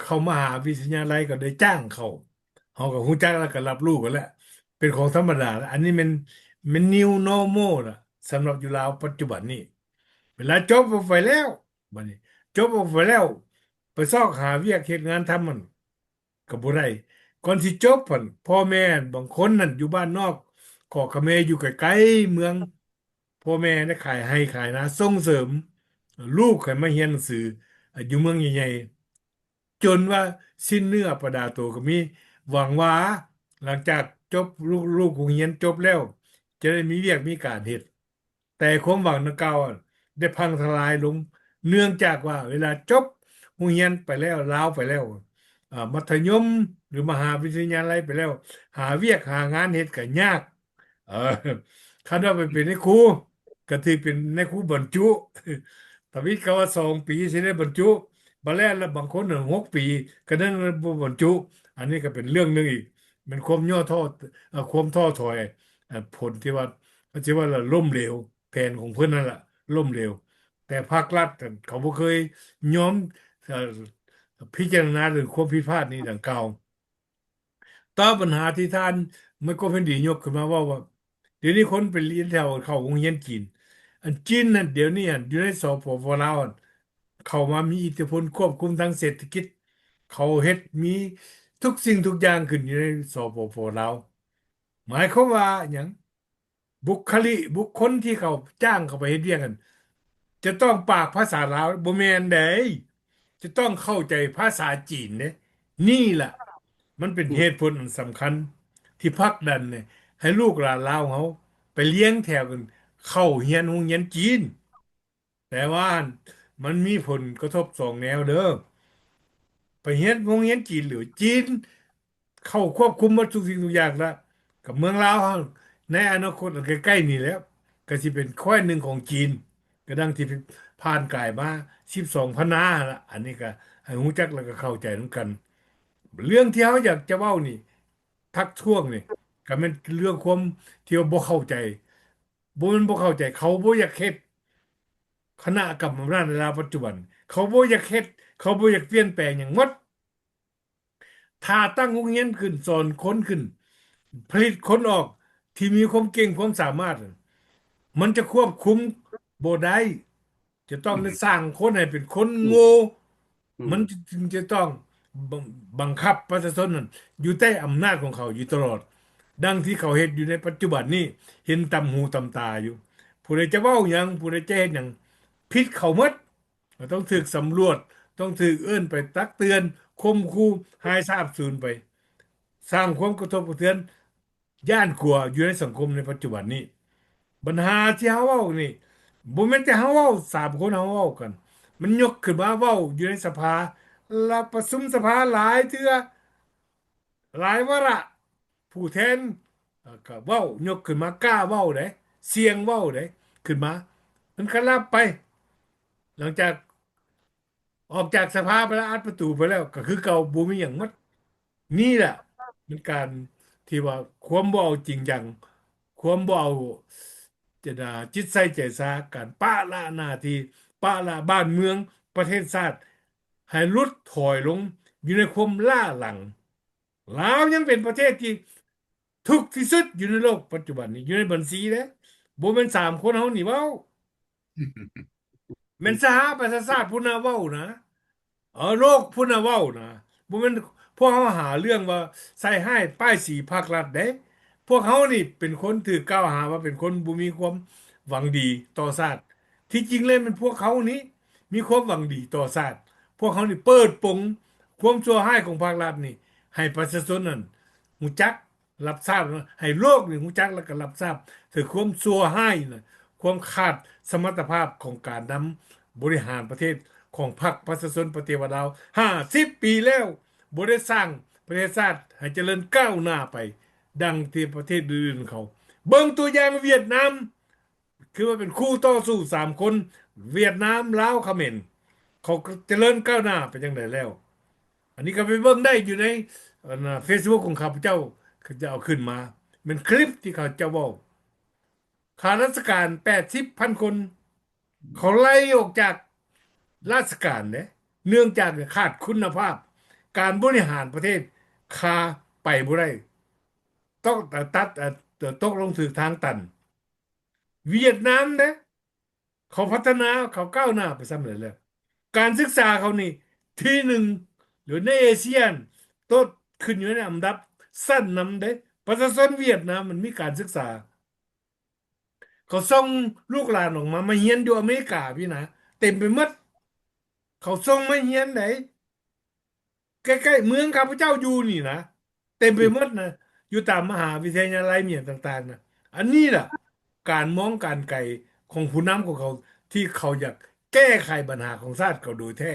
ເຂົ້າມະຫາວິທະຍາໄລກໍໄດ້ຈ້າງເຂົ້າ ເຮົາກໍຮູ້ຈັກແລ້ວ ກໍຮັບຮູ້ກັນແລ້ວ ເປັນຂອງທຳມະດາແລ້ວ. ອັນນີ້ແມ່ນ ແມ່ນ new normal ລະ ສຳລັບຢູ່ລາວປັດຈຸບັນນີ້. ເວລາຈົບອອກໄປແລ້ວ ບັດນີ້ ຈົບອອກໄປແລ້ວ ໄປຊອກຫາວຽກເຮັດງານທຳຫັ້ນ ກໍບໍ່ໄດ້. ກ່ອນຊິຈົບຫັ້ນ ພໍ່ແມ່ບາງຄົນນັ້ນຢູ່ບ້ານນອກ ພໍ່ກັບແມ່ຢູ່ໄກໆເມືອງ ພໍ່ແມ່ໄດ້ຂາຍໄຮ່ຂາຍນາສົ່ງເສີມລູກໃຫ້ມາຮຽນໜັງສືຢູ່ເມືອງໃຫຍ່ໆ ຈົນວ່າສິ້ນເນື້ອປະດາໂຕກໍມີ. ຫວັງວ່າຫຼັງຈາກຈົບ ລູກ ລູກໂຮງຮຽນຈົບແລ້ວ ຈະໄດ້ມີວຽກມີການເຮັດ. ແຕ່ຄວາມຫວັງດັ່ງກ່າວໄດ້ພັງທະລາຍລົງ ເນື່ອງຈາກວ່າເວລາຈົບໂຮງຮຽນໄປແລ້ວ ລາວໄປແລ້ວ ອາ ມັດທະຍົມ ຫຼື ມະຫາວິທະຍາໄລໄປແລ້ວ ຫາວຽກຫາງານເຮັດກໍຍາກ. ເອີ ຄັນວ່າໄປເປັນນາຍຄູ ກໍຖືເປັນນາຍຄູບັນຈຸ ທຳອິດເຂົາວ່າສອງປີຊິໄດ້ບັນຈຸ ບາດແລ້ວບາງຄົນຫົກປີ ກໍຍັງບໍ່ບັນຈຸ. ອັນນີ້ກໍເປັນເລື່ອງໜຶ່ງອີກ ແມ່ນຄວາມຫຍໍ້ທໍ້ ເອີ ຄວາມທໍ້ຖອຍ ເອີ ຜົນທີ່ວ່າ ເຂົາຊິວ່າລະລົ້ມເຫຼວ ແຜນຂອງເພິ່ນນັ້ນລະລົ້ມເຫຼວ. ແຕ່ພາກລັດນັ້ນ ເຂົາບໍ່ເຄີຍຍອມ ເອີ ພິຈາລະນາເລື່ອງຄວາມຜິດພາດນີ້ດັ່ງກ່າວ. ຕໍ່ບັນຫາທີ່ທ່ານໄມໂຄແພນດີຍົກຂຶ້ນມາເວົ້າວ່າ ດຽວນີ້ຄົນໄປຮຽນແຖວເຂົ້າໂຮງຮຽນຈີນ ອັນຈີນນັ້ນ ດຽວນີ້ຫັ້ນ ຢູ່ໃນ ສປປ ລາວຫັ້ນ ເຂົ້າມາມີອິດທິພົນຄວບຄຸມທາງເສດຖະກິດ ເຂົາເຮັດມີທຸກສິ່ງທຸກຢ່າງຂຶ້ນຢູ່ໃນ ສປປ ລາວ. ໝາຍຄວາມວ່າຫຍັງ? ບຸກຄະລິ ບຸກຄົນທີ່ເຂົາຈ້າງເຂົາໄປເຮັດວຽກຫັ້ນ ຈະຕ້ອງປາກພາສາລາວ ບໍ່ແມ່ນໃດ໋ ຈະຕ້ອງເຂົ້າໃຈພາສາຈີນເດ້. ນີ້ລະ ມັນເປັນເຫດຜົນອັນສຳຄັນ ທີ່ຜັກດັນໃຫ້ລູກຫຼານລາວເຮົາໄປລຽງແຖວກັນເຂົ້າຮຽນໂຮງຮຽນຈີນ. ແຕ່ວ່າມັນມີຜົນກະທົບສອງແນວເດີ້ ໄປຮຽນໂຮງຮຽນຈີນ ຫຼື ຈີນເຂົ້າຄວບຄຸມໝົດທຸກສິ່ງທຸກຢ່າງລະ ກັບເມືອງລາວເຮົາ ໃນອະນາຄົດອັນໃກ້ໆນີ້ແຫຼະ ກະຊິເປັນແຂວງໜຶ່ງຂອງຈີນ ກະດັ່ງທີ່ຜ່ານກາຍມາສິບສອງພັນນາຫັ້ນລະ. ອັນນີ້ກະໃຫ້ຮູ້ຈັກ ແລະ ກະເຂົ້າໃຈນຳກັນ. ເລື່ອງທີ່ເຮົາຢາກຈະເວົ້ານີ້ ທັກທ້ວງນີ້ ກະແມ່ນເລື່ອງຄວາມທີ່ວ່າບໍ່ເຂົ້າໃຈ ບໍ່ແມ່ນບໍ່ເຂົ້າໃຈ ເຂົາບໍ່ຢາກເຮັດ ຄະນະກຳມະອຳນາດໃນລາວປັດຈຸບັນ ເຂົາບໍ່ຢາກເຮັດ ເຂົາບໍ່ຢາກປ່ຽນແປງຫຍັງໝົດ. ຖ້າຕັ້ງໂຮງຮຽນຂຶ້ນ ສອນຄົນຂຶ້ນ ຜະລິດຄົນອອກທີ່ມີຄວາມເກັ່ງຄວາມສາມາດ ມັນຈະຄວບຄຸມບໍ່ໄດ້. ຈະຕ້ອງໄດ້ສ້າງຄົນໃຫ້ເປັນຄົນໂງ່ ອືມ ມັນຈຶ່ງຈະຕ້ອງບັງ ບັງຄັບປະຊາຊົນນັ້ນຢູ່ໃຕ້ອຳນາດຂອງເຂົາຢູ່ຕະຫຼອດ ດັ່ງທີ່ເຂົາເຮັດຢູ່ໃນປັດຈຸບັນນີ້ ເຫັນຕຳຫູຕຳຕາຢູ່. ຜູ້ໃດຈະເວົ້າຫຍັງ ຜູ້ໃດຈະເຮັດຫຍັງ ຜິດເຂົາໝົດ ຕ້ອງຖືກສຳຫຼວດ ຕ້ອງຖືກເອີ້ນໄປຕັກເຕືອນ ຂົ່ມຂູ່ ຫາຍສາບສູນໄປ ສ້າງຄວາມກະທົບກະເທືອນ ຢ້ານກົວຢູ່ໃນສັງຄົມໃນປັດຈຸບັນນີ້. ບັນຫາທີ່ເຮົາເວົ້ານີ້ ບໍ່ແມ່ນແຕ່ເຮົາເວົ້າສາມຄົນເຮົາເວົ້າກັນ ມັນຍົກຂຶ້ນມາເວົ້າຢູ່ໃນສະພາ ລະປະຊຸມສະພາຫຼາຍເທື່ອ ຫຼາຍວາລະ ຜູ້ແທນ ເອີ ກະເວົ້າ ຍົກຂຶ້ນມາ ກ້າເວົ້າເດ້ ສ່ຽງເວົ້າເດ້ ຂຶ້ນມາ ມັນກະລັບໄປ ຫຼັງຈາກ ອອກຈາກສະພາໄປແລ້ວ ອັດປະຕູໄປແລ້ວ ກະຄືເກົ່າ ບໍ່ມີຫຍັງໝົດ. ນີ້ແຫຼະ ແມ່ນການທີ່ວ່າຄວາມບໍ່ເອົາຈິງຈັງ ຄວາມບໍ່ເອົາຈິດໃສ່ໃຈຊາ ການປະລະໜ້າທີ່ ປະລະບ້ານເມືອງ ປະເທດຊາດ ໃຫ້ຫຼຸດຖອຍລົງຢູ່ໃນຄວາມລ້າຫຼັງ. ລາວຍັງເປັນປະເທດທີ່ທຸກທີ່ສຸດຢູ່ໃນໂລກປັດຈຸບັນນີ້ ຢູ່ໃນບັນຊີເດ້ ບໍ່ແມ່ນສາມຄົນເຮົານີ້ເວົ້າ ແມ່ນສະຫະປະຊາຊາດພຸ້ນນະເວົ້ານະ ເອີ ໂລກພຸ້ນນະເວົ້ານະ ບໍ່ແມ່ນພວກເຮົາຫາເລື່ອງວ່າໃສ່ຮ້າຍປ້າຍສີພັກລັດເດ້. ພວກເຮົານີ້ເປັນຄົນຖືກກ່າວຫາວ່າເປັນຄົນບໍ່ມີຄວາມຫວັງດີຕໍ່ຊາດ ທີ່ຈິງແລ້ວແມ່ນພວກເຮົານີ້ມີຄວາມຫວັງດີຕໍ່ຊາດ. ພວກເຮົານີ້ເປີດປົງຄວາມຊົ່ວຮ້າຍຂອງພັກລັດນີ້ ໃຫ້ປະຊາຊົນນັ້ນຮູ້ຈັກ ຮັບຊາບ ໃຫ້ໂລກນີ້ຮູ້ຈັກ ແລະ ກະຮັບຊາບເຖິງຄວາມຊົ່ວຮ້າຍນະ ຄວາມຂາດສະມັດຕະພາບຂອງການນຳບໍລິຫານປະເທດຂອງພັກປະຊາຊົນປະຕິວັດລາວ ຫ້າສິບປີແລ້ວ ບໍ່ໄດ້ສ້າງປະເທດຊາດໃຫ້ຈະເລີນກ້າວໜ້າໄປ ດັ່ງທີ່ປະເທດອື່ນໆເຂົາ. ເບິ່ງຕົວຢ່າງຫວຽດນາມ ຄືວ່າເປັນຄູ່ຕໍ່ສູ້ສາມຄົນ ຫວຽດນາມ ລາວ ຂະເໝນ ເຂົາກະຈະເລີນກ້າວໜ້າໄປຈັ່ງໃດແລ້ວ. ອັນນີ້ກະໄປເບິ່ງໄດ້ຢູ່ໃນ ອັນ ເຟສບຸກຂອງຂ້າພະເຈົ້າ ເຂົາຈະເອົາຂຶ້ນມາ ແມ່ນຄລິບທີ່ເຂົາເຈົ້າເວົ້າ. ຂ້າລາຊະການແປດສິບພັນຄົນ ເຂົາໄລ່ອອກຈາກລາຊະການເດ້ ເນື່ອງຈາກຂາດຄຸນນະພາບ ການບໍລິຫານປະເທດ ຄາໄປບໍ່ໄດ້ ຕົກ ຕັດ ຕົກລົງຖືກທາງຕັນ. ຫວຽດນາມເດ້ ເຂົາພັດທະນາ ເຂົາກ້າວໜ້າໄປສ່ຳໃດແລ້ວ. ການສຶກສາເຂົານີ້ທີໜຶ່ງ ຫຼື ໃນເອເຊຍ ຕົກຂຶ້ນຢູ່ໃນອັນດັບຊັ້ນນຳເດ້. ປະຊາຊົນຫວຽດນາມມັນມີການສຶກສາ ເຂົາສົ່ງລູກຫຼານອອກມາ ມາຮຽນຢູ່ອາເມລິກາພີ້ນະ ເຕັມໄປໝົດ ເຂົາສົ່ງມາຮຽນໃດ ໃກ້ໆເມືອງຂ້າພະເຈົ້າຢູ່ນີ້ນະ ເຕັມໄປໝົດນະ ຢູ່ຕາມມະຫາວິທະຍາໄລ ມີຫຍັງຕ່າງໆນະ. ອັນນີ້ລະ ການມອງການໄກຂອງຜູ້ນຳຂອງເຂົາ ທີ່ເຂົາຢາກແກ້ໄຂບັນຫາຂອງຊາດເຂົາໂດຍແທ້.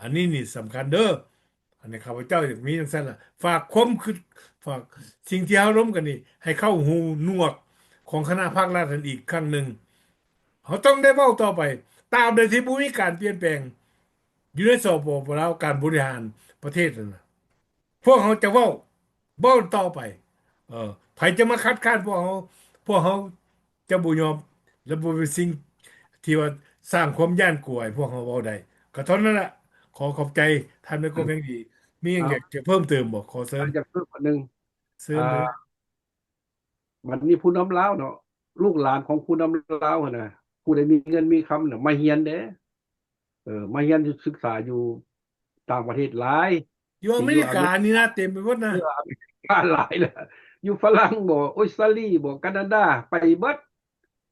ອັນນີ້ນີ້ສຳຄັນເດີ້. ອັນນີ້ຂ້າພະເຈົ້າຢາກມີຈັ່ງຊັ້ນລະ ຝາກຄວາມຄິດ ຝາກສິ່ງທີ່ເຮົາລົມກັນນີ້ ໃຫ້ເຂົ້າຫູໜວກຂອງຄະນະພັກລັດຫັ້ນອີກຄັ້ງໜຶ່ງ. ເຮົາຕ້ອງໄດ້ເວົ້າຕໍ່ໄປ ຕາບໃດທີ່ບໍ່ມີການປ່ຽນແປງຢູ່ໃນ ສປປ ລາວ ການບໍລິຫານປະເທດຫັ້ນນະ ພວກເຮົາຈະເວົ້າ ເວົ້າຕໍ່ໄປ. ເອີ ໃຜຈະມາຄັດຄ້ານພວກເຮົາ ພວກເຮົາຈະບໍ່ຍອມ ແລະ ບໍ່ເປັນສິ່ງທີ່ວ່າສ້າງຄວາມຢ້ານກົວໃຫ້ພວກເຮົາເວົ້າໄດ້. ກະເທົ່ານັ້ນລະ ຂໍຂອບໃຈທ່ານແມ່ກົກ ເປັນຢ່າງດີ. ມີຫຍັງຢາກຈະເພີ່ມເຕີມບໍ່? ຂໍເຊີນ ຢາກເພີ່ມອັນໜຶ່ງ ເຊີນເລີຍ. ບັດນີ້ຜູ້ນຳລາວເນາະ ລູກຫຼານຂອງຜູ້ນຳລາວຫັ້ນນະ ຜູ້ໃດມີເງິນມີຄຳນະ ມາຮຽນເດ້ ເອີ ມາຮຽນສຶກສາຢູ່ຕ່າງປະເທດຫຼາຍ ຢູ່ອາເມລິການີ້ນະ ເຕັມໄປໝົດນະ ເອີ ອາເມລິກາຫຼາຍລະ ຢູ່ຝຣັ່ງບໍ ອົດສະຕາລີບໍ ການາດາ ໄປເບິດ.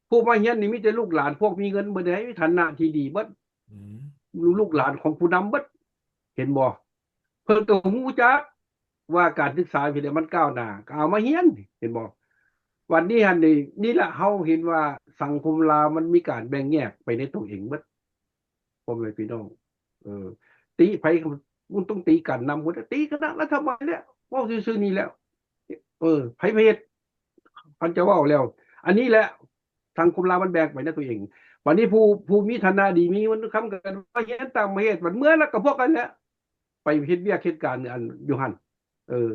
ຜູ້ມາຮຽນນີ້ມີແຕ່ລູກຫຼານພວກມີເງິນເບິດເດ້ ຖານະທີ່ດີເບິດ ອືມ ລູກຫຼານຂອງຜູ້ນຳເບິດ ເຫັນບໍ່? ເພິ່ນກໍຮູ້ຈັກວ່າການສຶກສາເປັນໃດ ມັນກ້າວໜ້າ ກໍເອົາມາຮຽນ ເຫັນບໍ່? ບັດນີ້ຫັ້ນນີ້ ນີ້ລະ ເຮົາເຫັນວ່າສັງຄົມລາວມັນມີການແບ່ງແຍກໄປໃນຕົວເອງເບິດ ພໍ່ແມ່ພີ່ນ້ອງ. ເອີ ຕິໃຜ ມັນຕ້ອງຕິການນຳ ບໍ່ໄດ້ຕິຄະນະລັດຖະບານແລ້ວ ເວົ້າຊື່ໆນີ້ແລ້ວ. ເອີ ໃຜມາເຮັດ ຄັນຈະເວົ້າແລ້ວ ອັນນີ້ແຫຼະ ສັງຄົມລາວມັນແບ່ງໄປໃນຕົວເອງ. ບັດນີ້ຜູ້ ຜູ້ມີຖານະດີ ມີເງິນຄຳ ກໍມາຮຽນຕ່າງປະເທດ ບັດເມືອລະກໍພວກນັ້ນແຫຼະ ໄປເຮັດວຽກເຮັດການ ອັນ ຢູ່ຫັ້ນ. ເອີ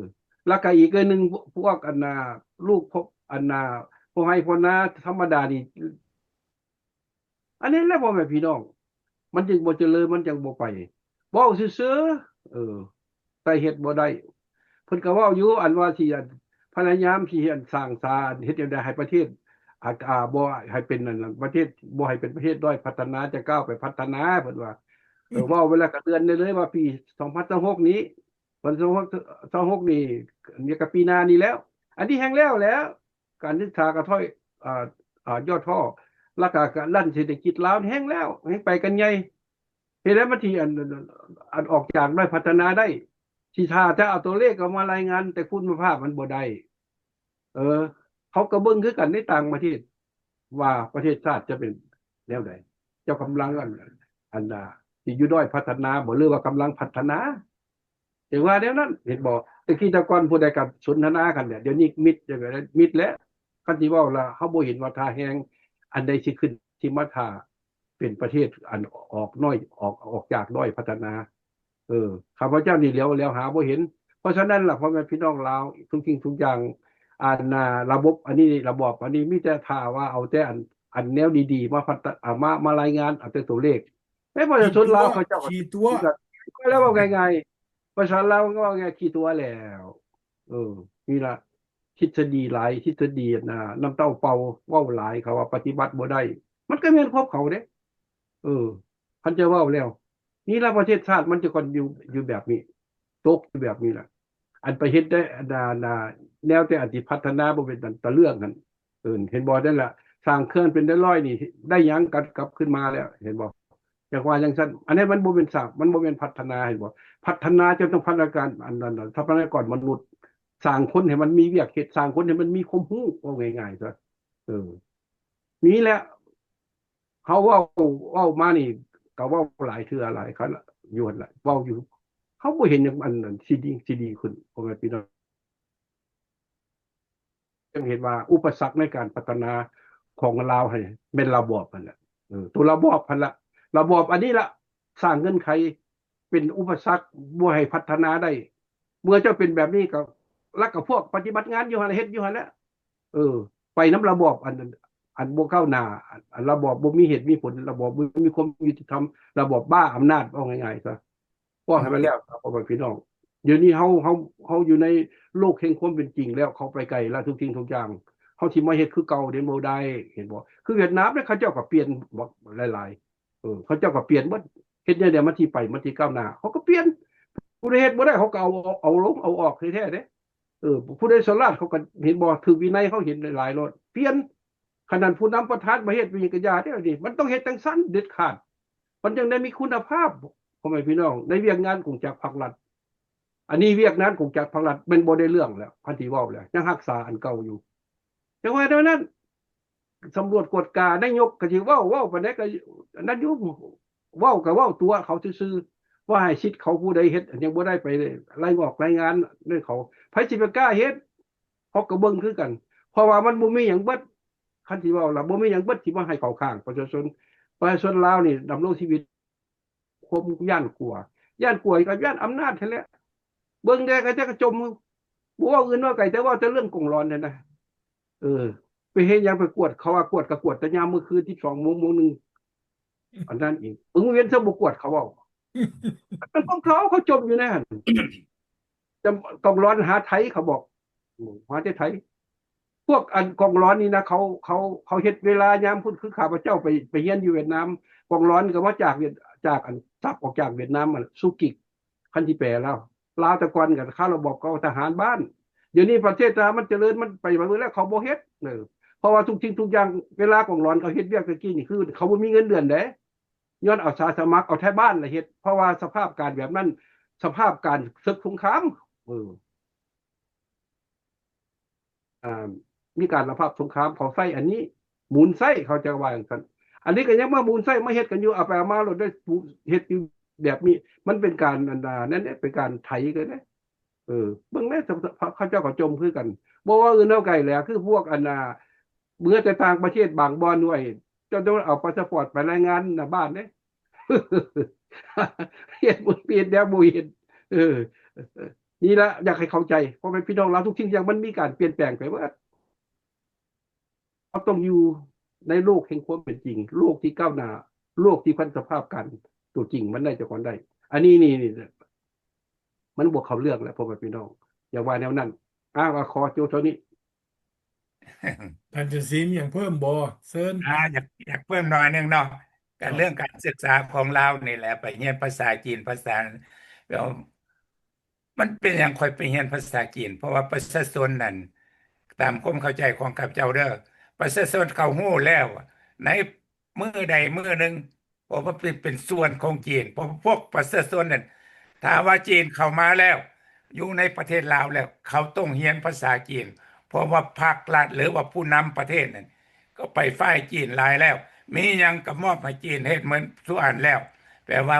ລະກະອີກເລື່ອງໜຶ່ງ ພວກ ອັນນ່າ ລູກພວກ ອັນນ່າ ພໍ່ໄຮ່ພໍ່ນາທຳມະດານີ້ ອັນນີ້ແຫຼະ ພໍ່ແມ່ພີ່ນ້ອງ ມັນຈຶ່ງບໍ່ຈະເລີນ ມັນຈັ່ງບໍ່ໄປ ເວົ້າຊື່ໆ ເອີ ແຕ່ເຮັດບໍ່ໄດ້. ເພິ່ນກໍເວົ້າຢູ່ ອັນວ່າຊິ ອັນ ພະຍາຍາມຊິ ອັນ ສ້າງສາ ອັນ ເຮັດຈັ່ງໃດໃຫ້ປະເທດ ອາ ອາ ບໍ່ໃຫ້ເປັນ ອັນ ປະເທດ ບໍ່ໃຫ້ເປັນປະເທດດ້ອຍພັດທະນາ ຈະກ້າວໄປພັດທະນາ ເພິ່ນວ່າ. ເອີ ເວົ້າໄປແລ້ວກໍເຕືອນໄດ້ເລີຍວ່າປີສອງພັນຊາວຫົກນີ້ ພັນຊາວຫົກ ຊາວຫົກນີ້ ນີ້ກໍປີໜ້ານີ້ແລ້ວ ອັນນີ້ແຮ່ງແລ້ວແລ້ວ ການສຶກສາກໍຖອຍ ອ່າ ອ່າ ຫຍໍ້ທໍ້ ລະກະ ກະລັນເສດຖະກິດລາວແຮ່ງແລ້ວ ແຮ່ງໄປກັນໃຫຍ່. ເຮັດໃດມັນຊິ ອັນ ອັນ ອັນອອກຈາກດ້ອຍພັດທະນາໄດ້ ຊິຖ້າແຕ່ເອົາຕົວເລກເອົາມາລາຍງານ ແຕ່ຄຸນນະພາບມັນບໍ່ໄດ້. ເອີ ເຮົາກໍເບິ່ງຄືກັນໃນຕ່າງປະເທດ ວ່າປະເທດຊາດຈະເປັນແນວໃດ ເຈົ້າກຳລັງ ອັນ ອັນ ອ່າ ຊິຢູ່ດ້ອຍພັດທະນາບໍ ຫຼືວ່າກຳລັງພັດທະນາ? ຈັ່ງວ່າແນວນັ້ນ ເຫັນບໍ່? ແຕ່ກີ້ແຕ່ກ່ອນຜູ້ໃດກໍສົນທະນາກັນແຫຼະ ດຽວນີ້ມິດ ມິດແລ້ວ. ຄັນຊິເວົ້າລະ ເຮົາບໍ່ເຫັນວ່າທ່າແຮງອັນໃດຊິຂຶ້ນ ຊິມາຖ້າເປັນປະເທດອັນອອກນ້ອຍ ອອກ ອອກຈາກດ້ອຍພັດທະນາ. ເອີ ຂ້າພະເຈົ້ານີ້ຫຼຽວ ຫຼຽວຫາບໍ່ເຫັນ. ເພາະສະນັ້ນລະ ພໍ່ແມ່ພີ່ນ້ອງລາວ ທຸກສິ່ງທຸກຢ່າງ ອັນ ອ່າ ລະບົບອັນນີ້ ລະບອບອັນນີ້ ມີແຕ່ຖ້າວ່າເອົາແຕ່ອັນ ອັນແນວດີໆ ມາພັດທະ ອ່າ ມາ ມາລາຍງານ ເອົາແຕ່ຕົວເລກ ໃຫ້ປະຊາຊົນລາວເຂົາເຈົ້າກໍຂີ້ຕົວະ ກໍແລ້ວ ເວົ້າງ່າຍໆ ພາສາລາວກໍເວົ້າງ່າຍ ຂີ້ຕົວະແລ້ວ. ເອີ ນີ້ລະ ທິດສະດີຫຼາຍ ທິດສະດີນະ ນ້ຳເຕົ້າເປົ່າ ເວົ້າຫຼາຍ ເຂົາວ່າປະຕິບັດບໍ່ໄດ້ ມັນກໍແມ່ນຄວາມເຂົາເດ້. ເອີ ຄັນຈະເວົ້າແລ້ວ ນີ້ລະປະເທດຊາດມັນຈະກ່ອນຢູ່ ຢູ່ແບບນີ້ ຕົກຢູ່ແບບນີ້ລະ. ອັນໄປເຮັດໄດ້ ອັນ ອັນ ອັນ ແນວແຕ່ອັນທີ່ພັດທະນາບໍ່ເປັນຕາເລື່ອງຫັ້ນ ເອີ ເຫັນບໍ່? ນັ້ນລະ ສ້າງເຂື່ອນເປັນຮ້ອຍໆນີ້ ໄດ້ຫຍັງກັບ ກັບຄືນມາແລ້ວ ເຫັນບໍ່? ຢາກວ່າຈັ່ງຊັ້ນ ອັນນີ້ມັນບໍ່ແມ່ນສ້າງ ມັນບໍ່ແມ່ນພັດທະນາ ເຫັນບໍ່? ພັດທະນາຈະຕ້ອງພັດທະນາການ ອັນ ອັນ ອັນ ຊັບພະຍາກອນມະນຸດ ສ້າງຄົນໃຫ້ມັນມີວຽກເຮັດ ສ້າງຄົນໃຫ້ມັນມີຄວາມຮູ້ ເວົ້າງ່າຍໆຊະ. ເອີ ນີ້ແຫຼະ ເຮົາເວົ້າ ເວົ້າມານີ້ກໍເວົ້າຫຼາຍເທື່ອຫຼາຍຄັ້ງລະ ຢູ່ຫັ້ນລະ ເວົ້າຢູ່ ເຮົາບໍ່ເຫັນຫຍັງ ອັນ ອັນ ຊິດີ ຊິດີຂຶ້ນ ພໍ່ແມ່ພີ່ນ້ອງ ຈັ່ງເຫັນວ່າອຸປະສັກໃນການພັດທະນາຂອງລາວຫັ້ນແມ່ນລະບອບຫັ້ນແຫຼະ. ເອີ ຕົວລະບອບຫັ້ນລະ ລະບອບອັນນີ້ລະ ສ້າງເງື່ອນໄຂເປັນອຸປະສັກບໍ່ໃຫ້ພັດທະນາໄດ້. ເມື່ອເຈົ້າເປັນແບບນີ້ກໍ ລະກໍພວກປະຕິບັດງານຢູ່ຫັ້ນ ເຮັດຢູ່ຫັ້ນແຫຼະ. ເອີ ໄປນຳລະບອບອັນ ອັນ ອັນບໍ່ກ້າວໜ້າ ອັນ ອັນລະບອບບໍ່ມີເຫດມີຜົນ ລະບອບບໍ່ມີຄວາມຍຸຕິທຳ ລະບອບບ້າອຳນາດ ເວົ້າງ່າຍໆຊະ. ເວົ້າໃຫ້ມັນແລ້ວ ພໍ່ແມ່ພີ່ນ້ອງ ດຽວນີ້ເຮົາ ເຮົາ ເຮົາຢູ່ໃນໂລກແຫ່ງຄວາມເປັນຈິງແລ້ວ ເຂົາໄປໄກແລ້ວ ທຸກສິ່ງທຸກຢ່າງ ເຮົາຊິມາເຮັດຄືເກົ່າເດ້ບໍ່ໄດ້ ເຫັນບໍ່? ຄືຫວຽດນາມເດ້ ເຂົາເຈົ້າກໍປ່ຽນບັກຫຼາຍໆ ເອີ ເຂົາເຈົ້າກໍປ່ຽນເບິດ ເຮັດແນວໃດມັນຊິໄປ ມັນຊິກ້າວໜ້າ ເຂົາກໍປ່ຽນ ຜູ້ໃດເຮັດບໍ່ໄດ້ ເຂົາກໍເອົາ ເອົາລົງ ເອົາອອກແທ້ໆເດ້. ເອີ ຜູ້ໃດສະຫຼາດ ເຂົາກໍເຫັນບໍ່ ຖືກວິໄນ ເຂົາເຫັນຫຼາຍໆໂລດ ປ່ຽນ. ຂະໜາດຜູ້ນຳປະທານປະເທດ ເປັນຫຍັງກະຢ່າເດ້ ອັນນີ້ມັນຕ້ອງເຮັດຈັ່ງຊັ້ນເດັດຂາດ ມັນຈັ່ງໄດ້ມີຄຸນນະພາບ ພໍ່ແມ່ພີ່ນ້ອງ ໃນວຽກງານກົງຈັກພັກລັດ. ອັນນີ້ວຽກງານກົງຈັກພັກລັດແມ່ນບໍ່ໄດ້ເລື່ອງແລ້ວ ຄັນຊິເວົ້າແລ້ວ ຍັງຮັກສາອັນເກົ່າຢູ່. ຈັ່ງວ່າແນວນັ້ນ ສຳຫຼວດກວດກາ ນາຍົກກໍຊິເວົ້າ ເວົ້າປານໃດກໍອັນນັ້ນຢູ່ ເວົ້າກໍເວົ້າຕົວະເຂົາຊື່ໆ ວ່າໃຫ້ສິດເຂົາ ຜູ້ໃດເຮັດຫຍັງບໍ່ໄດ້ໄປລາຍງອກລາຍງານໃຫ້ເຂົາ ໃຜຊິໄປກ້າເຮັດ? ເຮົາກໍເບິ່ງຄືກັນ ເພາະວ່າມັນບໍ່ມີຫຍັງເບິດ ຄັນຊິເວົ້າລະ ບໍ່ມີຫຍັງເບິດທີ່ວ່າໃຫ້ເຂົ້າຂ້າງປະຊາຊົນ. ປະຊາຊົນລາວນີ້ດຳລົງຊີວິດ ຄວາມຢ້ານກົວ ຢ້ານກົວກັບຢ້ານອຳນາດຫັ້ນແຫຼະ. ເບິ່ງແດ່ ເຂົາເຈົ້າກໍຈົ່ມ ບໍ່ເວົ້າອື່ນເວົ້າໄກ ແຕ່ເວົ້າແຕ່ເລື່ອງກົງລອນຫັ້ນນະ. ເອີ ໄປເຮັດຫຍັງໄປກວດ ເຂົາວ່າກວດກໍກວດແຕ່ຍາມມື້ຄືນ ສິບສອງໂມງ ໂມງໜຶ່ງ ອັນນັ້ນເອງ. ເບິ່ງເວນຊະບໍ່ກວດ ເຂົາເວົ້າ ມັນຂອງເຂົາ ເຂົາຈົ່ມຢູ່ໃນຫັ້ນ. ຈຳກອງລອນຫາໄທ ເຂົາບອກ ໂອ້ ຫາແຕ່ໄທ. ພວກອັນກອງລອນນີ້ນະ ເຂົາ ເຂົາ ເຂົາເຮັດເວລາຍາມພຸ້ນ ຄືຂ້າພະເຈົ້າໄປ ໄປຮຽນຢູ່ຫວຽດນາມ ກອງລອນກໍມາຈາກຫວຽດ ຈາກອັນ ສັບອອກຈາກຫວຽດນາມ ອັນ ສຸກິກ ຄັນຊິແປລາວ ລາວແຕ່ກ່ອນກໍຄາວລະບອບເກົ່າ ທະຫານບ້ານ ດຽວນີ້ປະເທດລາວມັນຈະເລີນ ມັນໄປມາເບີດແລ້ວ ເຂົາບໍ່ເຮັດ ເອີ ເພາະວ່າທຸກສິ່ງທຸກຢ່າງ ເວລາກອງຫຼອນເຂົາເຮັດວຽກແຕ່ກີ້ນີ້ ຄືເຂົາບໍ່ມີເງິນເດືອນເດ້ ຍ້ອນເອົາອາສາສະໝັກ ເອົາໄທບ້ານລະເຮັດ ເພາະວ່າສະພາບການແບບນັ້ນ ສະພາບການເສິກສົງຄາມ ເອີ ອ່າ ມີການລະພາບສົງຄາມ ເຂົາໃຊ້ອັນນີ້ ໝູນໃຊ້ ເຂົາເຈົ້າວ່າຈັ່ງຊັ້ນ ອັນນີ້ກໍຍັງມາໝູນໃຊ້ ມາເຮັດກັນຢູ່ ເອົາໄປເອົາມາໂລດໄດ້ ເຮັດຢູ່ແບບນີ້ ມັນເປັນການ ອັນນັ້ນເດ້ ເປັນການໄຖກັນເດ້ ເອີ ເບິ່ງແດ່ ເຂົາເຈົ້າກໍຈົ່ມຄືກັນ ບໍ່ວ່າອື່ນເອົາໄກແຫຼະ ຄືພວກອັນນ່າ ເມືອແຕ່ຕ່າງປະເທດບາງບ່ອນ ໂອ້ຍ ເຈົ້າຕ້ອງເອົາພາສປອດໄປລາຍງານໜ້າບ້ານເດ້ ເຮັດບໍ່ເປັນແນວບໍ່ເຮັດ ເອີ ນີ້ລະ ຢາກໃຫ້ເຂົ້າໃຈ ພໍ່ແມ່ພີ່ນ້ອງລາວ ທຸກສິ່ງຢ່າງມັນມີການປ່ຽນແປງໄປເບິດ ເຮົາຕ້ອງຢູ່ໃນໂລກແຫ່ງຄວາມເປັນຈິງ ໂລກທີ່ກ້າວໜ້າ ໂລກທີ່ພັນສະພາບການຕົວຈິງມັນໄດ້ ເຈົ້າຂອງໄດ້ ອັນນີ້ ນີ້ ນີ້ ມັນບໍ່ເຂົ້າເລື່ອງແຫຼະ ພໍ່ແມ່ພີ່ນ້ອງ ຢ່າວ່າແນວນັ້ນ ອ້າວ ຂໍໂຈເທົ່ານີ້. ທ່ານຈະຊີມີຫຍັງເພີ່ມບໍ່? ເຊີນ. ອາ ຢາກ ຢາກເພີ່ມໜ້ອຍໜຶ່ງເນາະ ການເລື່ອງການສຶກສາຂອງລາວນີ້ແຫຼະ ໄປຮຽນພາສາຈີນ ພາສາ ແລ້ວ ມັນເປັນຫຍັງຂ້ອຍໄປຮຽນພາສາຈີນ? ເພາະວ່າປະຊາຊົນນັ້ນ ຕາມຄວາມເຂົ້າໃຈຂອງຂ້າພະເຈົ້າເດີ້ ປະຊາຊົນເຂົາຮູ້ແລ້ວ ໃນມື້ໃດມື້ໜຶ່ງ ເພາະວ່າເປັນ ເປັນສ່ວນຂອງຈີນ ເພາະພວກປະຊາຊົນນັ້ນ ຖ້າວ່າຈີນເຂົ້າມາແລ້ວ ຢູ່ໃນປະເທດລາວແລ້ວ ເຂົາຕ້ອງຮຽນພາສາຈີນ ເພາະວ່າພັກລັດ ຫຼືວ່າຜູ້ນຳປະເທດນັ້ນ ກໍໄປຝ່າຍຈີນຫຼາຍແລ້ວ ມີຫຍັງກໍມອບໃຫ້ຈີນເຮັດໝົດທຸກອັນແລ້ວ ແປວ່າ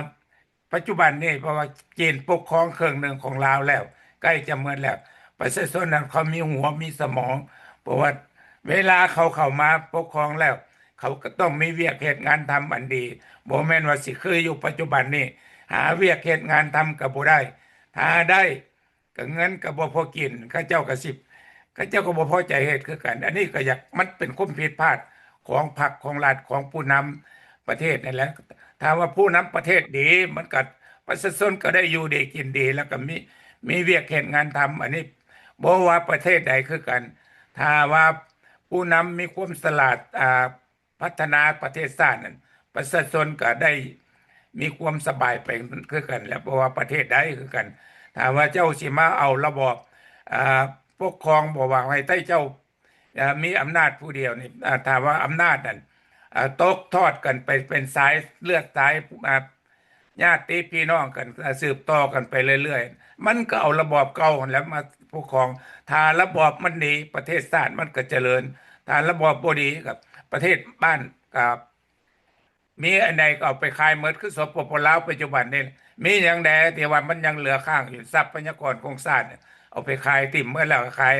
ປັດຈຸບັນນີ້ ເພາະວ່າຈີນປົກຄອງເຄິ່ງໜຶ່ງຂອງລາວແລ້ວ ໃກ້ຈະໝົດແລ້ວ ປະຊາຊົນນັ້ນເຂົາມີຫົວມີສະໝອງ ເພາະວ່າເວລາເຂົາເຂົ້າມາປົກຄອງແລ້ວ ເຂົາກໍຕ້ອງມີວຽກເຮັດງານທຳອັນດີ ບໍ່ແມ່ນວ່າຊິຄືຢູ່ປັດຈຸບັນນີ້ ຫາວຽກເຮັດງານທຳກໍບໍ່ໄດ້ ຖ້າໄດ້ ກໍເງິນກໍບໍ່ພໍກິນ ເຂົາເຈົ້າກໍຊິ ເຂົາເຈົ້າກໍບໍ່ພໍໃຈເຮັດຄືກັນ ອັນນີ້ກໍຢາກ ມັນເປັນຄວາມຜິດພາດຂອງພັກຂອງລັດ ຂອງຜູ້ນຳປະເທດນັ້ນແຫຼະ ຖ້າວ່າຜູ້ນຳປະເທດດີ ມັນກໍ ປະຊາຊົນກໍໄດ້ຢູ່ດີກິນດີ ແລ້ວກໍມີ ມີວຽກເຮັດງານທຳ ອັນນີ້ບໍ່ວ່າປະເທດໃດຄືກັນ ຖ້າວ່າຜູ້ນຳມີຄວາມສະຫຼາດ ອ່າ ພັດທະນາປະເທດຊາດນັ້ນ ປະຊາຊົນກໍໄດ້ມີຄວາມສະບາຍໄປຄືກັນແຫຼະ ບໍ່ວ່າປະເທດໃດຄືກັນ ຖ້າວ່າເຈົ້າຊິມາເອົາລະບອບ ອ່າ ປົກຄອງ ບໍ່ວ່າໃຫ້ໃຕ້ເຈົ້າ ອ່າ ມີອຳນາດຜູ້ດຽວນີ້ ອ່າ ຖ້າວ່າອຳນາດນັ້ນ ອ່າ ຕົກທອດກັນໄປເປັນສາຍເລືອດສາຍ ອ່າ ຍາດຕິພີ່ນ້ອງກັນ ອ່າ ສືບຕໍ່ກັນໄປເລື້ອຍໆ ມັນກໍເອົາລະບອບເກົ່າຫັ້ນແຫຼະມາປົກຄອງ ຖ້າລະບອບມັນດີ ປະເທດຊາດມັນກໍຈະເລີນ ຖ້າລະບອບບໍ່ດີ ກໍປະເທດບ້ານກໍມີອັນໃດກໍເອົາໄປຂາຍໝົດ ຄື ສປປ ລາວ ປັດຈຸບັນນີ້ ມີຫຍັງແດ່ທີ່ວ່າມັນຍັງເຫຼືອຄ້າງຢູ່ ຊັບພະຍາກອນຂອງຊາດ ເອົາໄປຂາຍຖິ້ມໝົດແລ້ວ ຂາຍ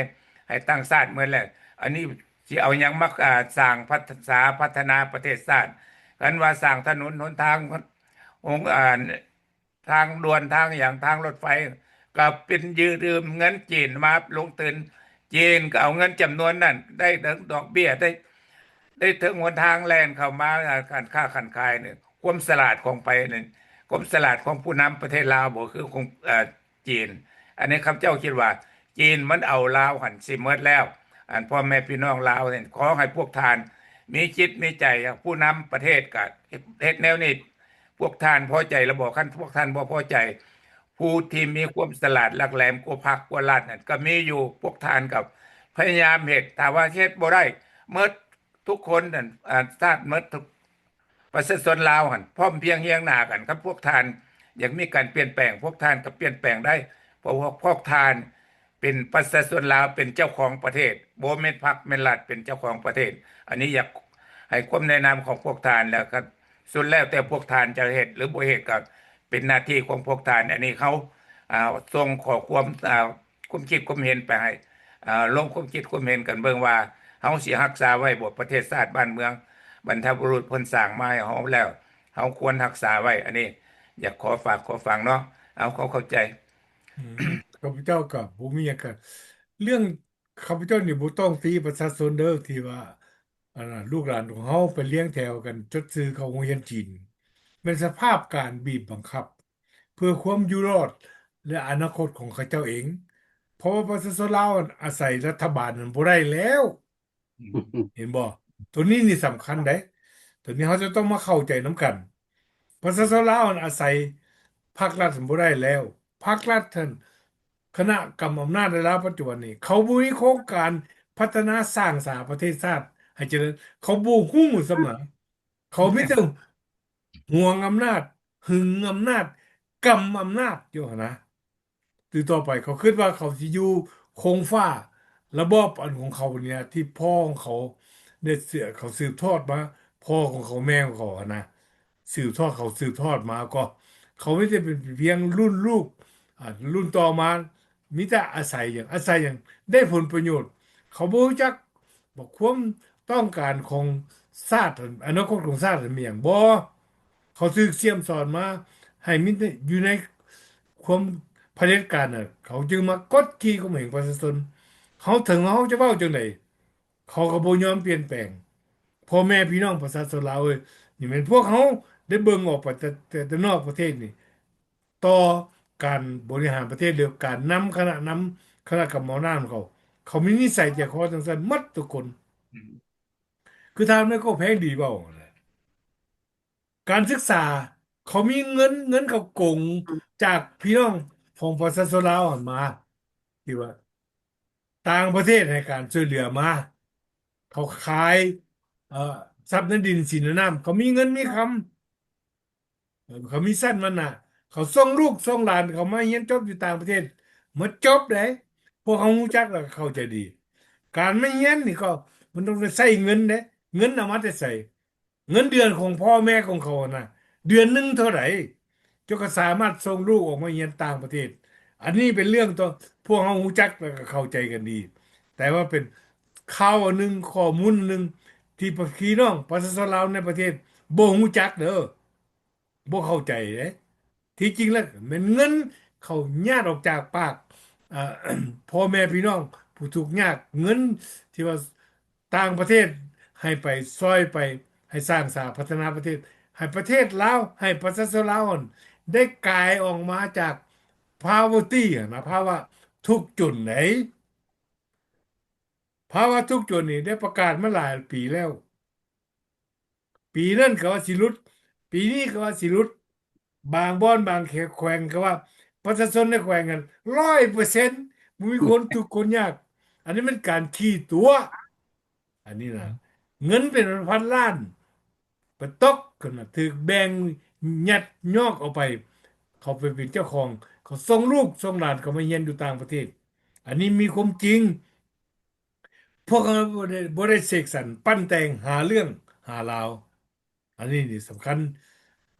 ໃຫ້ຕ່າງຊາດໝົດແລ້ວ ອັນນີ້ຊິເອົາຫຍັງມາ ອ່າ ສ້າງພັດສາ ພັດທະນາປະເທດຊາດ ຄັນວ່າສ້າງຖະໜົນຫົນທາງ ໂຮງ ອ່າ ທາງດ່ວນ ທາງຫຍັງ ທາງລົດໄຟ ກໍເປັນຢືມເງິນຈີນມາລົງທຶນ ຈີນກໍເອົາເງິນຈຳນວນນັ້ນ ໄດ້ເຖິງດອກເບ້ຍ ໄດ້ ໄດ້ເຖິງຫົນທາງແລ່ນເຂົ້າມາ ອ່າ ການຄ້າການຂາຍນີ້ ຄວາມສະຫຼາດຂອງໃຜນີ້ ຄວາມສະຫຼາດຂອງຜູ້ນຳປະເທດລາວບໍ່ ຄືຂອງ ເອີ ຈີນ ອັນນີ້ຂ້າພະເຈົ້າຄິດວ່າ ຈີນມັນເອົາລາວຫັ້ນຊິໝົດແລ້ວ ອັນພໍ່ແມ່ພີ່ນ້ອງລາວນີ້ ຂໍໃຫ້ພວກທ່ານມີຈິດມີໃຈ ຜູ້ນຳປະເທດກໍເຮັດແນວນີ້ ພວກທ່ານພໍໃຈລະບໍ່? ຄັນພວກທ່ານບໍ່ພໍໃຈ ຜູ້ທີ່ມີຄວາມສະຫຼາດຫຼັກແຫຼມກວ່າພັກກວ່າລັດນັ້ນກໍມີຢູ່ ພວກທ່ານກໍພະຍາຍາມເຮັດ ຖ້າວ່າເຮັດບໍ່ໄດ້ໝົດທຸກຄົນນັ້ນ ອາ ຊາດໝົດທຸກ ປະຊາຊົນລາວຫັ້ນ ພ້ອມພຽງຮຽງໜ້າກັນ ຄັນພວກທ່ານຢາກມີການປ່ຽນແປງ ພວກທ່ານກໍປ່ຽນແປງໄດ້ ເພາະວ່າພວກທ່ານ ເປັນປະຊາຊົນລາວເປັນເຈົ້າຂອງປະເທດ ບໍ່ແມ່ນພັກແມ່ນລັດເປັນເຈົ້າຂອງປະເທດ ອັນນີ້ຢາກໃຫ້ຄວາມແນະນຳຂອງພວກທ່ານ ແລ້ວກໍສຸດແລ້ວແຕ່ພວກທ່ານຈະເຮັດ ຫຼື ບໍ່ເຮັດ ກໍເປັນໜ້າທີ່ຂອງພວກທ່ານ ອັນນີ້ເຮົາ ອ່າ ສົ່ງຂໍ້ຄວາມ ອ່າ ຄວາມຄິດຄວາມເຫັນໄປໃຫ້ ອ່າ ລົງຄວາມຄິດຄວາມເຫັນກັນເບິ່ງວ່າ ເຮົາຊິຮັກສາໄວ້ບໍ່ປະເທດຊາດບ້ານເມືອງ ບັນພະບຸລຸດເພິ່ນສ້າງມາໃຫ້ເຮົາແລ້ວ ເຮົາຄວນຮັກສາໄວ້ ອັນນີ້ຢາກຂໍຝາກຂໍຝັງເນາະ ເອົາ ເຂົ້າ ເຂົ້າໃຈ. ອືມ ຂ້າພະເຈົ້າກໍບໍ່ມີຫຍັງ ກໍເລື່ອງ ຂ້າພະເຈົ້ານີ້ບໍ່ຕ້ອງຕີປະຊາຊົນເດີ້ ທີ່ວ່າ ອັນນ່າ ລູກຫຼານຂອງເຮົາໄປລຽງແຖວກັນຈົດຊື່ເຂົ້າໂຮງຮຽນຈີນ ແມ່ນສະພາບການບີບບັງຄັບ ເພື່ອຄວາມຢູ່ລອດ ແລະ ອະນາຄົດຂອງເຂົາເຈົ້າເອງ ເພາະວ່າປະຊາຊົນລາວອາໄສລັດຖະບານນັ້ນບໍ່ໄດ້ແລ້ວ. ເຫັນບໍ່? ໂຕນີ້ນີ້ສຳຄັນເດ້ ໂຕນີ້ເຮົາຈະຕ້ອງມາເຂົ້າໃຈນຳກັນ ປະຊາຊົນລາວຫັ້ນອາໄສພັກລັດຫັ້ນບໍ່ໄດ້ແລ້ວ ພັກລັດຫັ້ນ ຄະນະກຳອຳນາດໃນລາວປັດຈຸບັນນີ້ ເຂົາບໍ່ມີໂຄງການພັດທະນາສ້າງສາປະເທດຊາດໃຫ້ຈະເລີນ. ເຂົາບໍ່ຮູ້ສຳນະ ເຂົາມີແຕ່ຫວງອຳນາດ, ຫຶງອຳນາດ, ກຳອຳນາດຢູ່ຫັ້ນນະ. ຫຼືຕໍ່ໄປເຂົາຄິດວ່າເຂົາຊິຢູ່ຄົງຟ້າ ລະບອບອັນຂອງເຂົານີ້ນະ ທີ່ພໍ່ຂອງເຂົາໄດ້ເສຍ ເຂົາສືບທອດມາ, ພໍ່ຂອງເຂົາ ແມ່ຂອງເຂົາຫັ້ນນະ ສືບທອດ ເຂົາສືບທອດມາ ກໍເຂົາມີແຕ່ເປັນພຽງລຸ້ນລູກ ອາ ລຸ້ນຕໍ່ມາ ມີແຕ່ອາໄສຫຍັງ ອາໄສຫຍັງ ໄດ້ຜົນປະໂຫຍດ. ເຂົາບໍ່ຮູ້ຈັກວ່າຄວາມຕ້ອງການຂອງຊາດ ອະນາຄົດຂອງຊາດນັ້ນມີຫຍັງບໍ່. ເຂົາຖືກສ່ຽມສອນມາໃຫ້ມີແຕ່ຢູ່ໃນຄວາມຜະເດັດການນະ ເຂົາຈຶ່ງມາກົດຂີ່ຂົ່ມເຫງປະຊາຊົນ. ເຮົາ ເຖິງເຮົາຈະເວົ້າຈັ່ງໃດ ເຂົາກໍບໍ່ຍອມປ່ຽນແປງ. ພໍ່ແມ່ພີ່ນ້ອງປະຊາຊົນລາວເອີຍ, ນີ້ແມ່ນພວກເຮົາໄດ້ເບິ່ງອອກໄປແຕ່ ແຕ່ ແຕ່ນອກປະເທດນີ້ ຕໍ່ການບໍລິຫານປະເທດ ຫຼື ການນຳຄະນະນຳ ຄະນະກຳມະນາດຂອງເຂົາ, ເຂົາມີນິໄສໃຈຄໍຈັ່ງຊັ້ນໝົດທຸກຄົນ. ອືມ ຄືທ່ານໄມໂກແພງດີເວົ້າຫັ້ນແຫຼະ. ການສຶກສາ ເຂົາມີເງິນ, ເງິນເຂົາກົງຈາກພີ່ນ້ອງຂອງປະຊາຊົນລາວຫັ້ນມາ ທີ່ວ່າຕ່າງປະເທດໃຫ້ການຊ່ວຍເຫຼືອມາ, ເຂົາຂາຍ ເອີ ຊັບໃນດິນສິນໃນນ້ຳ, ເຂົາມີເງິນມີຄຳ, ເຂົາມີຊັ້ນວັນນະ, ເຂົາສົ່ງລູກສົ່ງຫຼານເຂົາມາຮຽນຈົບຢູ່ຕ່າງປະເທດ ໝົດຈົບເດ້. ພວກເຮົາຮູ້ຈັກແລ້ວກໍເຂົ້າໃຈດີ. ການມາຮຽນນີ້ກໍມັນຕ້ອງໄດ້ໃຊ້ເງິນເດ້, ເງິນເອົາມາແຕ່ໃສ? ເງິນເດືອນຂອງພໍ່ແມ່ຂອງເຂົາຫັ້ນນະ ເດືອນໜຶ່ງເທົ່າໃດ ເຈົ້າກໍສາມາດສົ່ງລູກອອກມາຮຽນຕ່າງປະເທດ. ອັນນີ້ເປັນເລື່ອງທີ່ພວກເຮົາຮູ້ຈັກ ແລະ ກໍເຂົ້າໃຈກັນດີ, ແຕ່ວ່າເປັນຂ່າວອັນໜຶ່ງ ຂໍ້ມູນອັນໜຶ່ງ ທີ່ພີ່ນ້ອງປະຊາຊົນລາວໃນປະເທດບໍ່ຮູ້ຈັກເດີ, ບໍ່ເຂົ້າໃຈເດ້. ທີ່ຈິງແລ້ວແມ່ນເງິນເຂົາຍາດອອກຈາກປາກ ເອີ ພໍ່ແມ່ພີ່ນ້ອງຜູ້ທຸກຍາກ, ເງິນທີ່ວ່າຕ່າງປະເທດໃຫ້ໄປ ຊ່ອຍໄປ ໃຫ້ສ້າງສາພັດທະນາປະເທດ, ໃຫ້ປະເທດລາວ ໃຫ້ປະຊາຊົນລາວຫັ້ນ ໄດ້ກາຍອອກມາຈາກພາວະຕີຫັ້ນນະ, ພາວະທຸກຈົນໃດ໋. ພາວະທຸກຈົນນີ້ໄດ້ປະກາດມາຫຼາຍປີແລ້ວ. ປີນັ້ນກໍວ່າຊິຫຼຸດ, ປີນີ້ກໍວ່າຊິຫຼຸດ, ບາງບ່ອນບາງແຂວງກໍວ່າປະຊາຊົນໃນແຂວງນັ້ນຮ້ອຍເປີເຊັນ ບໍ່ມີຄົນທຸກຄົນຍາກ. ອັນນີ້ມັນການຂີ້ຕົວະ. ອັນນີ້ນະ ເງິນເປັນພັນລ້ານ ໄປຕົກກັນນະ ຖືກແບ່ງຍັດຍອກເອົາໄປ, ເຂົາໄປເປັນເຈົ້າຂອງ, ເຂົາສົ່ງລູກສົ່ງຫຼານເຂົາມາຮຽນຢູ່ຕ່າງປະເທດ. ອັນນີ້ມີຄວາມຈິງ. ພວກເຮົາບໍ່ໄດ້ ບໍ່ໄດ້ເສກສັນປັ້ນແຕ່ງຫາເລື່ອງຫາລາວ. ອັນນີ້ນີ້ສຳຄັນ.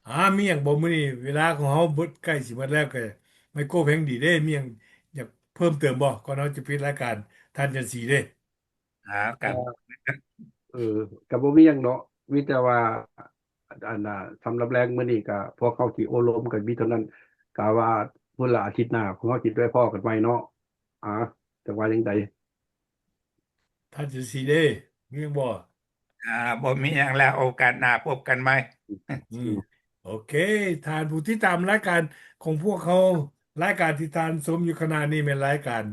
ອາ ມີຫຍັງບໍ່? ມື້ນີ້ເວລາຂອງເຮົາເບິດ ໃກ້ຊິເບິດແລ້ວ, ກໍໄມໂກແພງດີເດ້ ມີຫຍັງຢາກເພີ່ມເຕີມບໍ່ ກ່ອນເຮົາຈະປິດລາຍການ ທ່ານຈັນສີເດ້? ອາ ກໍ ເອີ ກໍບໍ່ມີຫຍັງເນາະ, ມີແຕ່ວ່າ ອັນນ່າ ສຳລັບແລງມື້ນີ້ກໍພວກເຮົາຊິໂອ້ລົມກັນມີເທົ່ານັ້ນ. ກະວ່າພຸ້ນລະ ອາທິດໜ້າພວກເຮົາຊິໄດ້ພໍ້ກັນໃໝ່ເນາະ. ອາ ຈະວ່າຈັ່ງໃດ ທ່ານຈັນສີເດ້? ມີຫຍັງບໍ່? ອາ ບໍ່ມີຫຍັງແລ້ວ, ໂອກາດໜ້າພົບກັນໃໝ່. ອືມ ໂອເຄ, ທ່ານຜູ້ຕິດຕາມລາຍການຂອງພວກເຮົາ, ລາຍການທີ່ທ່ານຊົມຢູ່ຂະນະນີ້ແມ່ນລາຍການ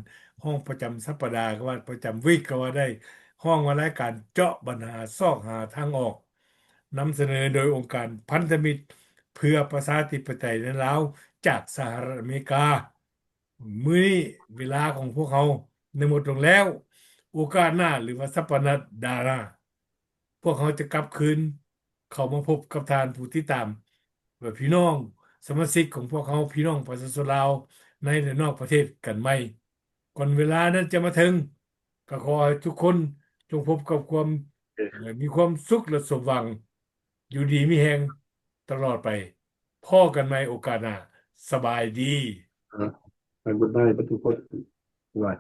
ຮ້ອງປະຈຳສັບປະດາ ກໍວ່າປະຈຳວີກກໍວ່າໄດ້, ຮ້ອງວ່າລາຍການເຈາະບັນຫາຊອກຫາທາງອອກ, ນຳສະເໜີໂດຍອົງການພັນທະມິດເພື່ອປະຊາທິປະໄຕໃນລາວ ຈາກສະຫະລັດອາເມລິກາ. ມື້ນີ້ເວລາຂອງພວກເຮົາໄດ້ໝົດລົງແລ້ວ. ໂອກາດໜ້າ ຫຼືວ່າສັບປະດາໜ້າ ພວກເຮົາຈະກັບຄືນເຂົ້າມາພົບກັບທ່ານຜູ້ຕິດຕາມ ແລະ ພີ່ນ້ອງສະມາຊິກຂອງພວກເຮົາ, ພີ່ນ້ອງປະຊາຊົນລາວໃນ ແລະ ນອກປະເທດກັນໃໝ່. ກ່ອນເວລານັ້ນຈະມາເຖິງ, ກໍຂໍໃຫ້ທຸກຄົນຈົ່ງພົບກັບຄວາມ ເອີ ມີຄວາມສຸກ ແລະ ສົມຫວັງ, ຢູ່ດີມີແຮງຕະຫຼອດໄປ. ພໍ້ກັນໃໝ່ໂອກາດໜ້າ. ສະບາຍດີ. ອາ ໃຫ້ບຸນໄດ້ເບິດທຸກຄົນ. ບາຍ.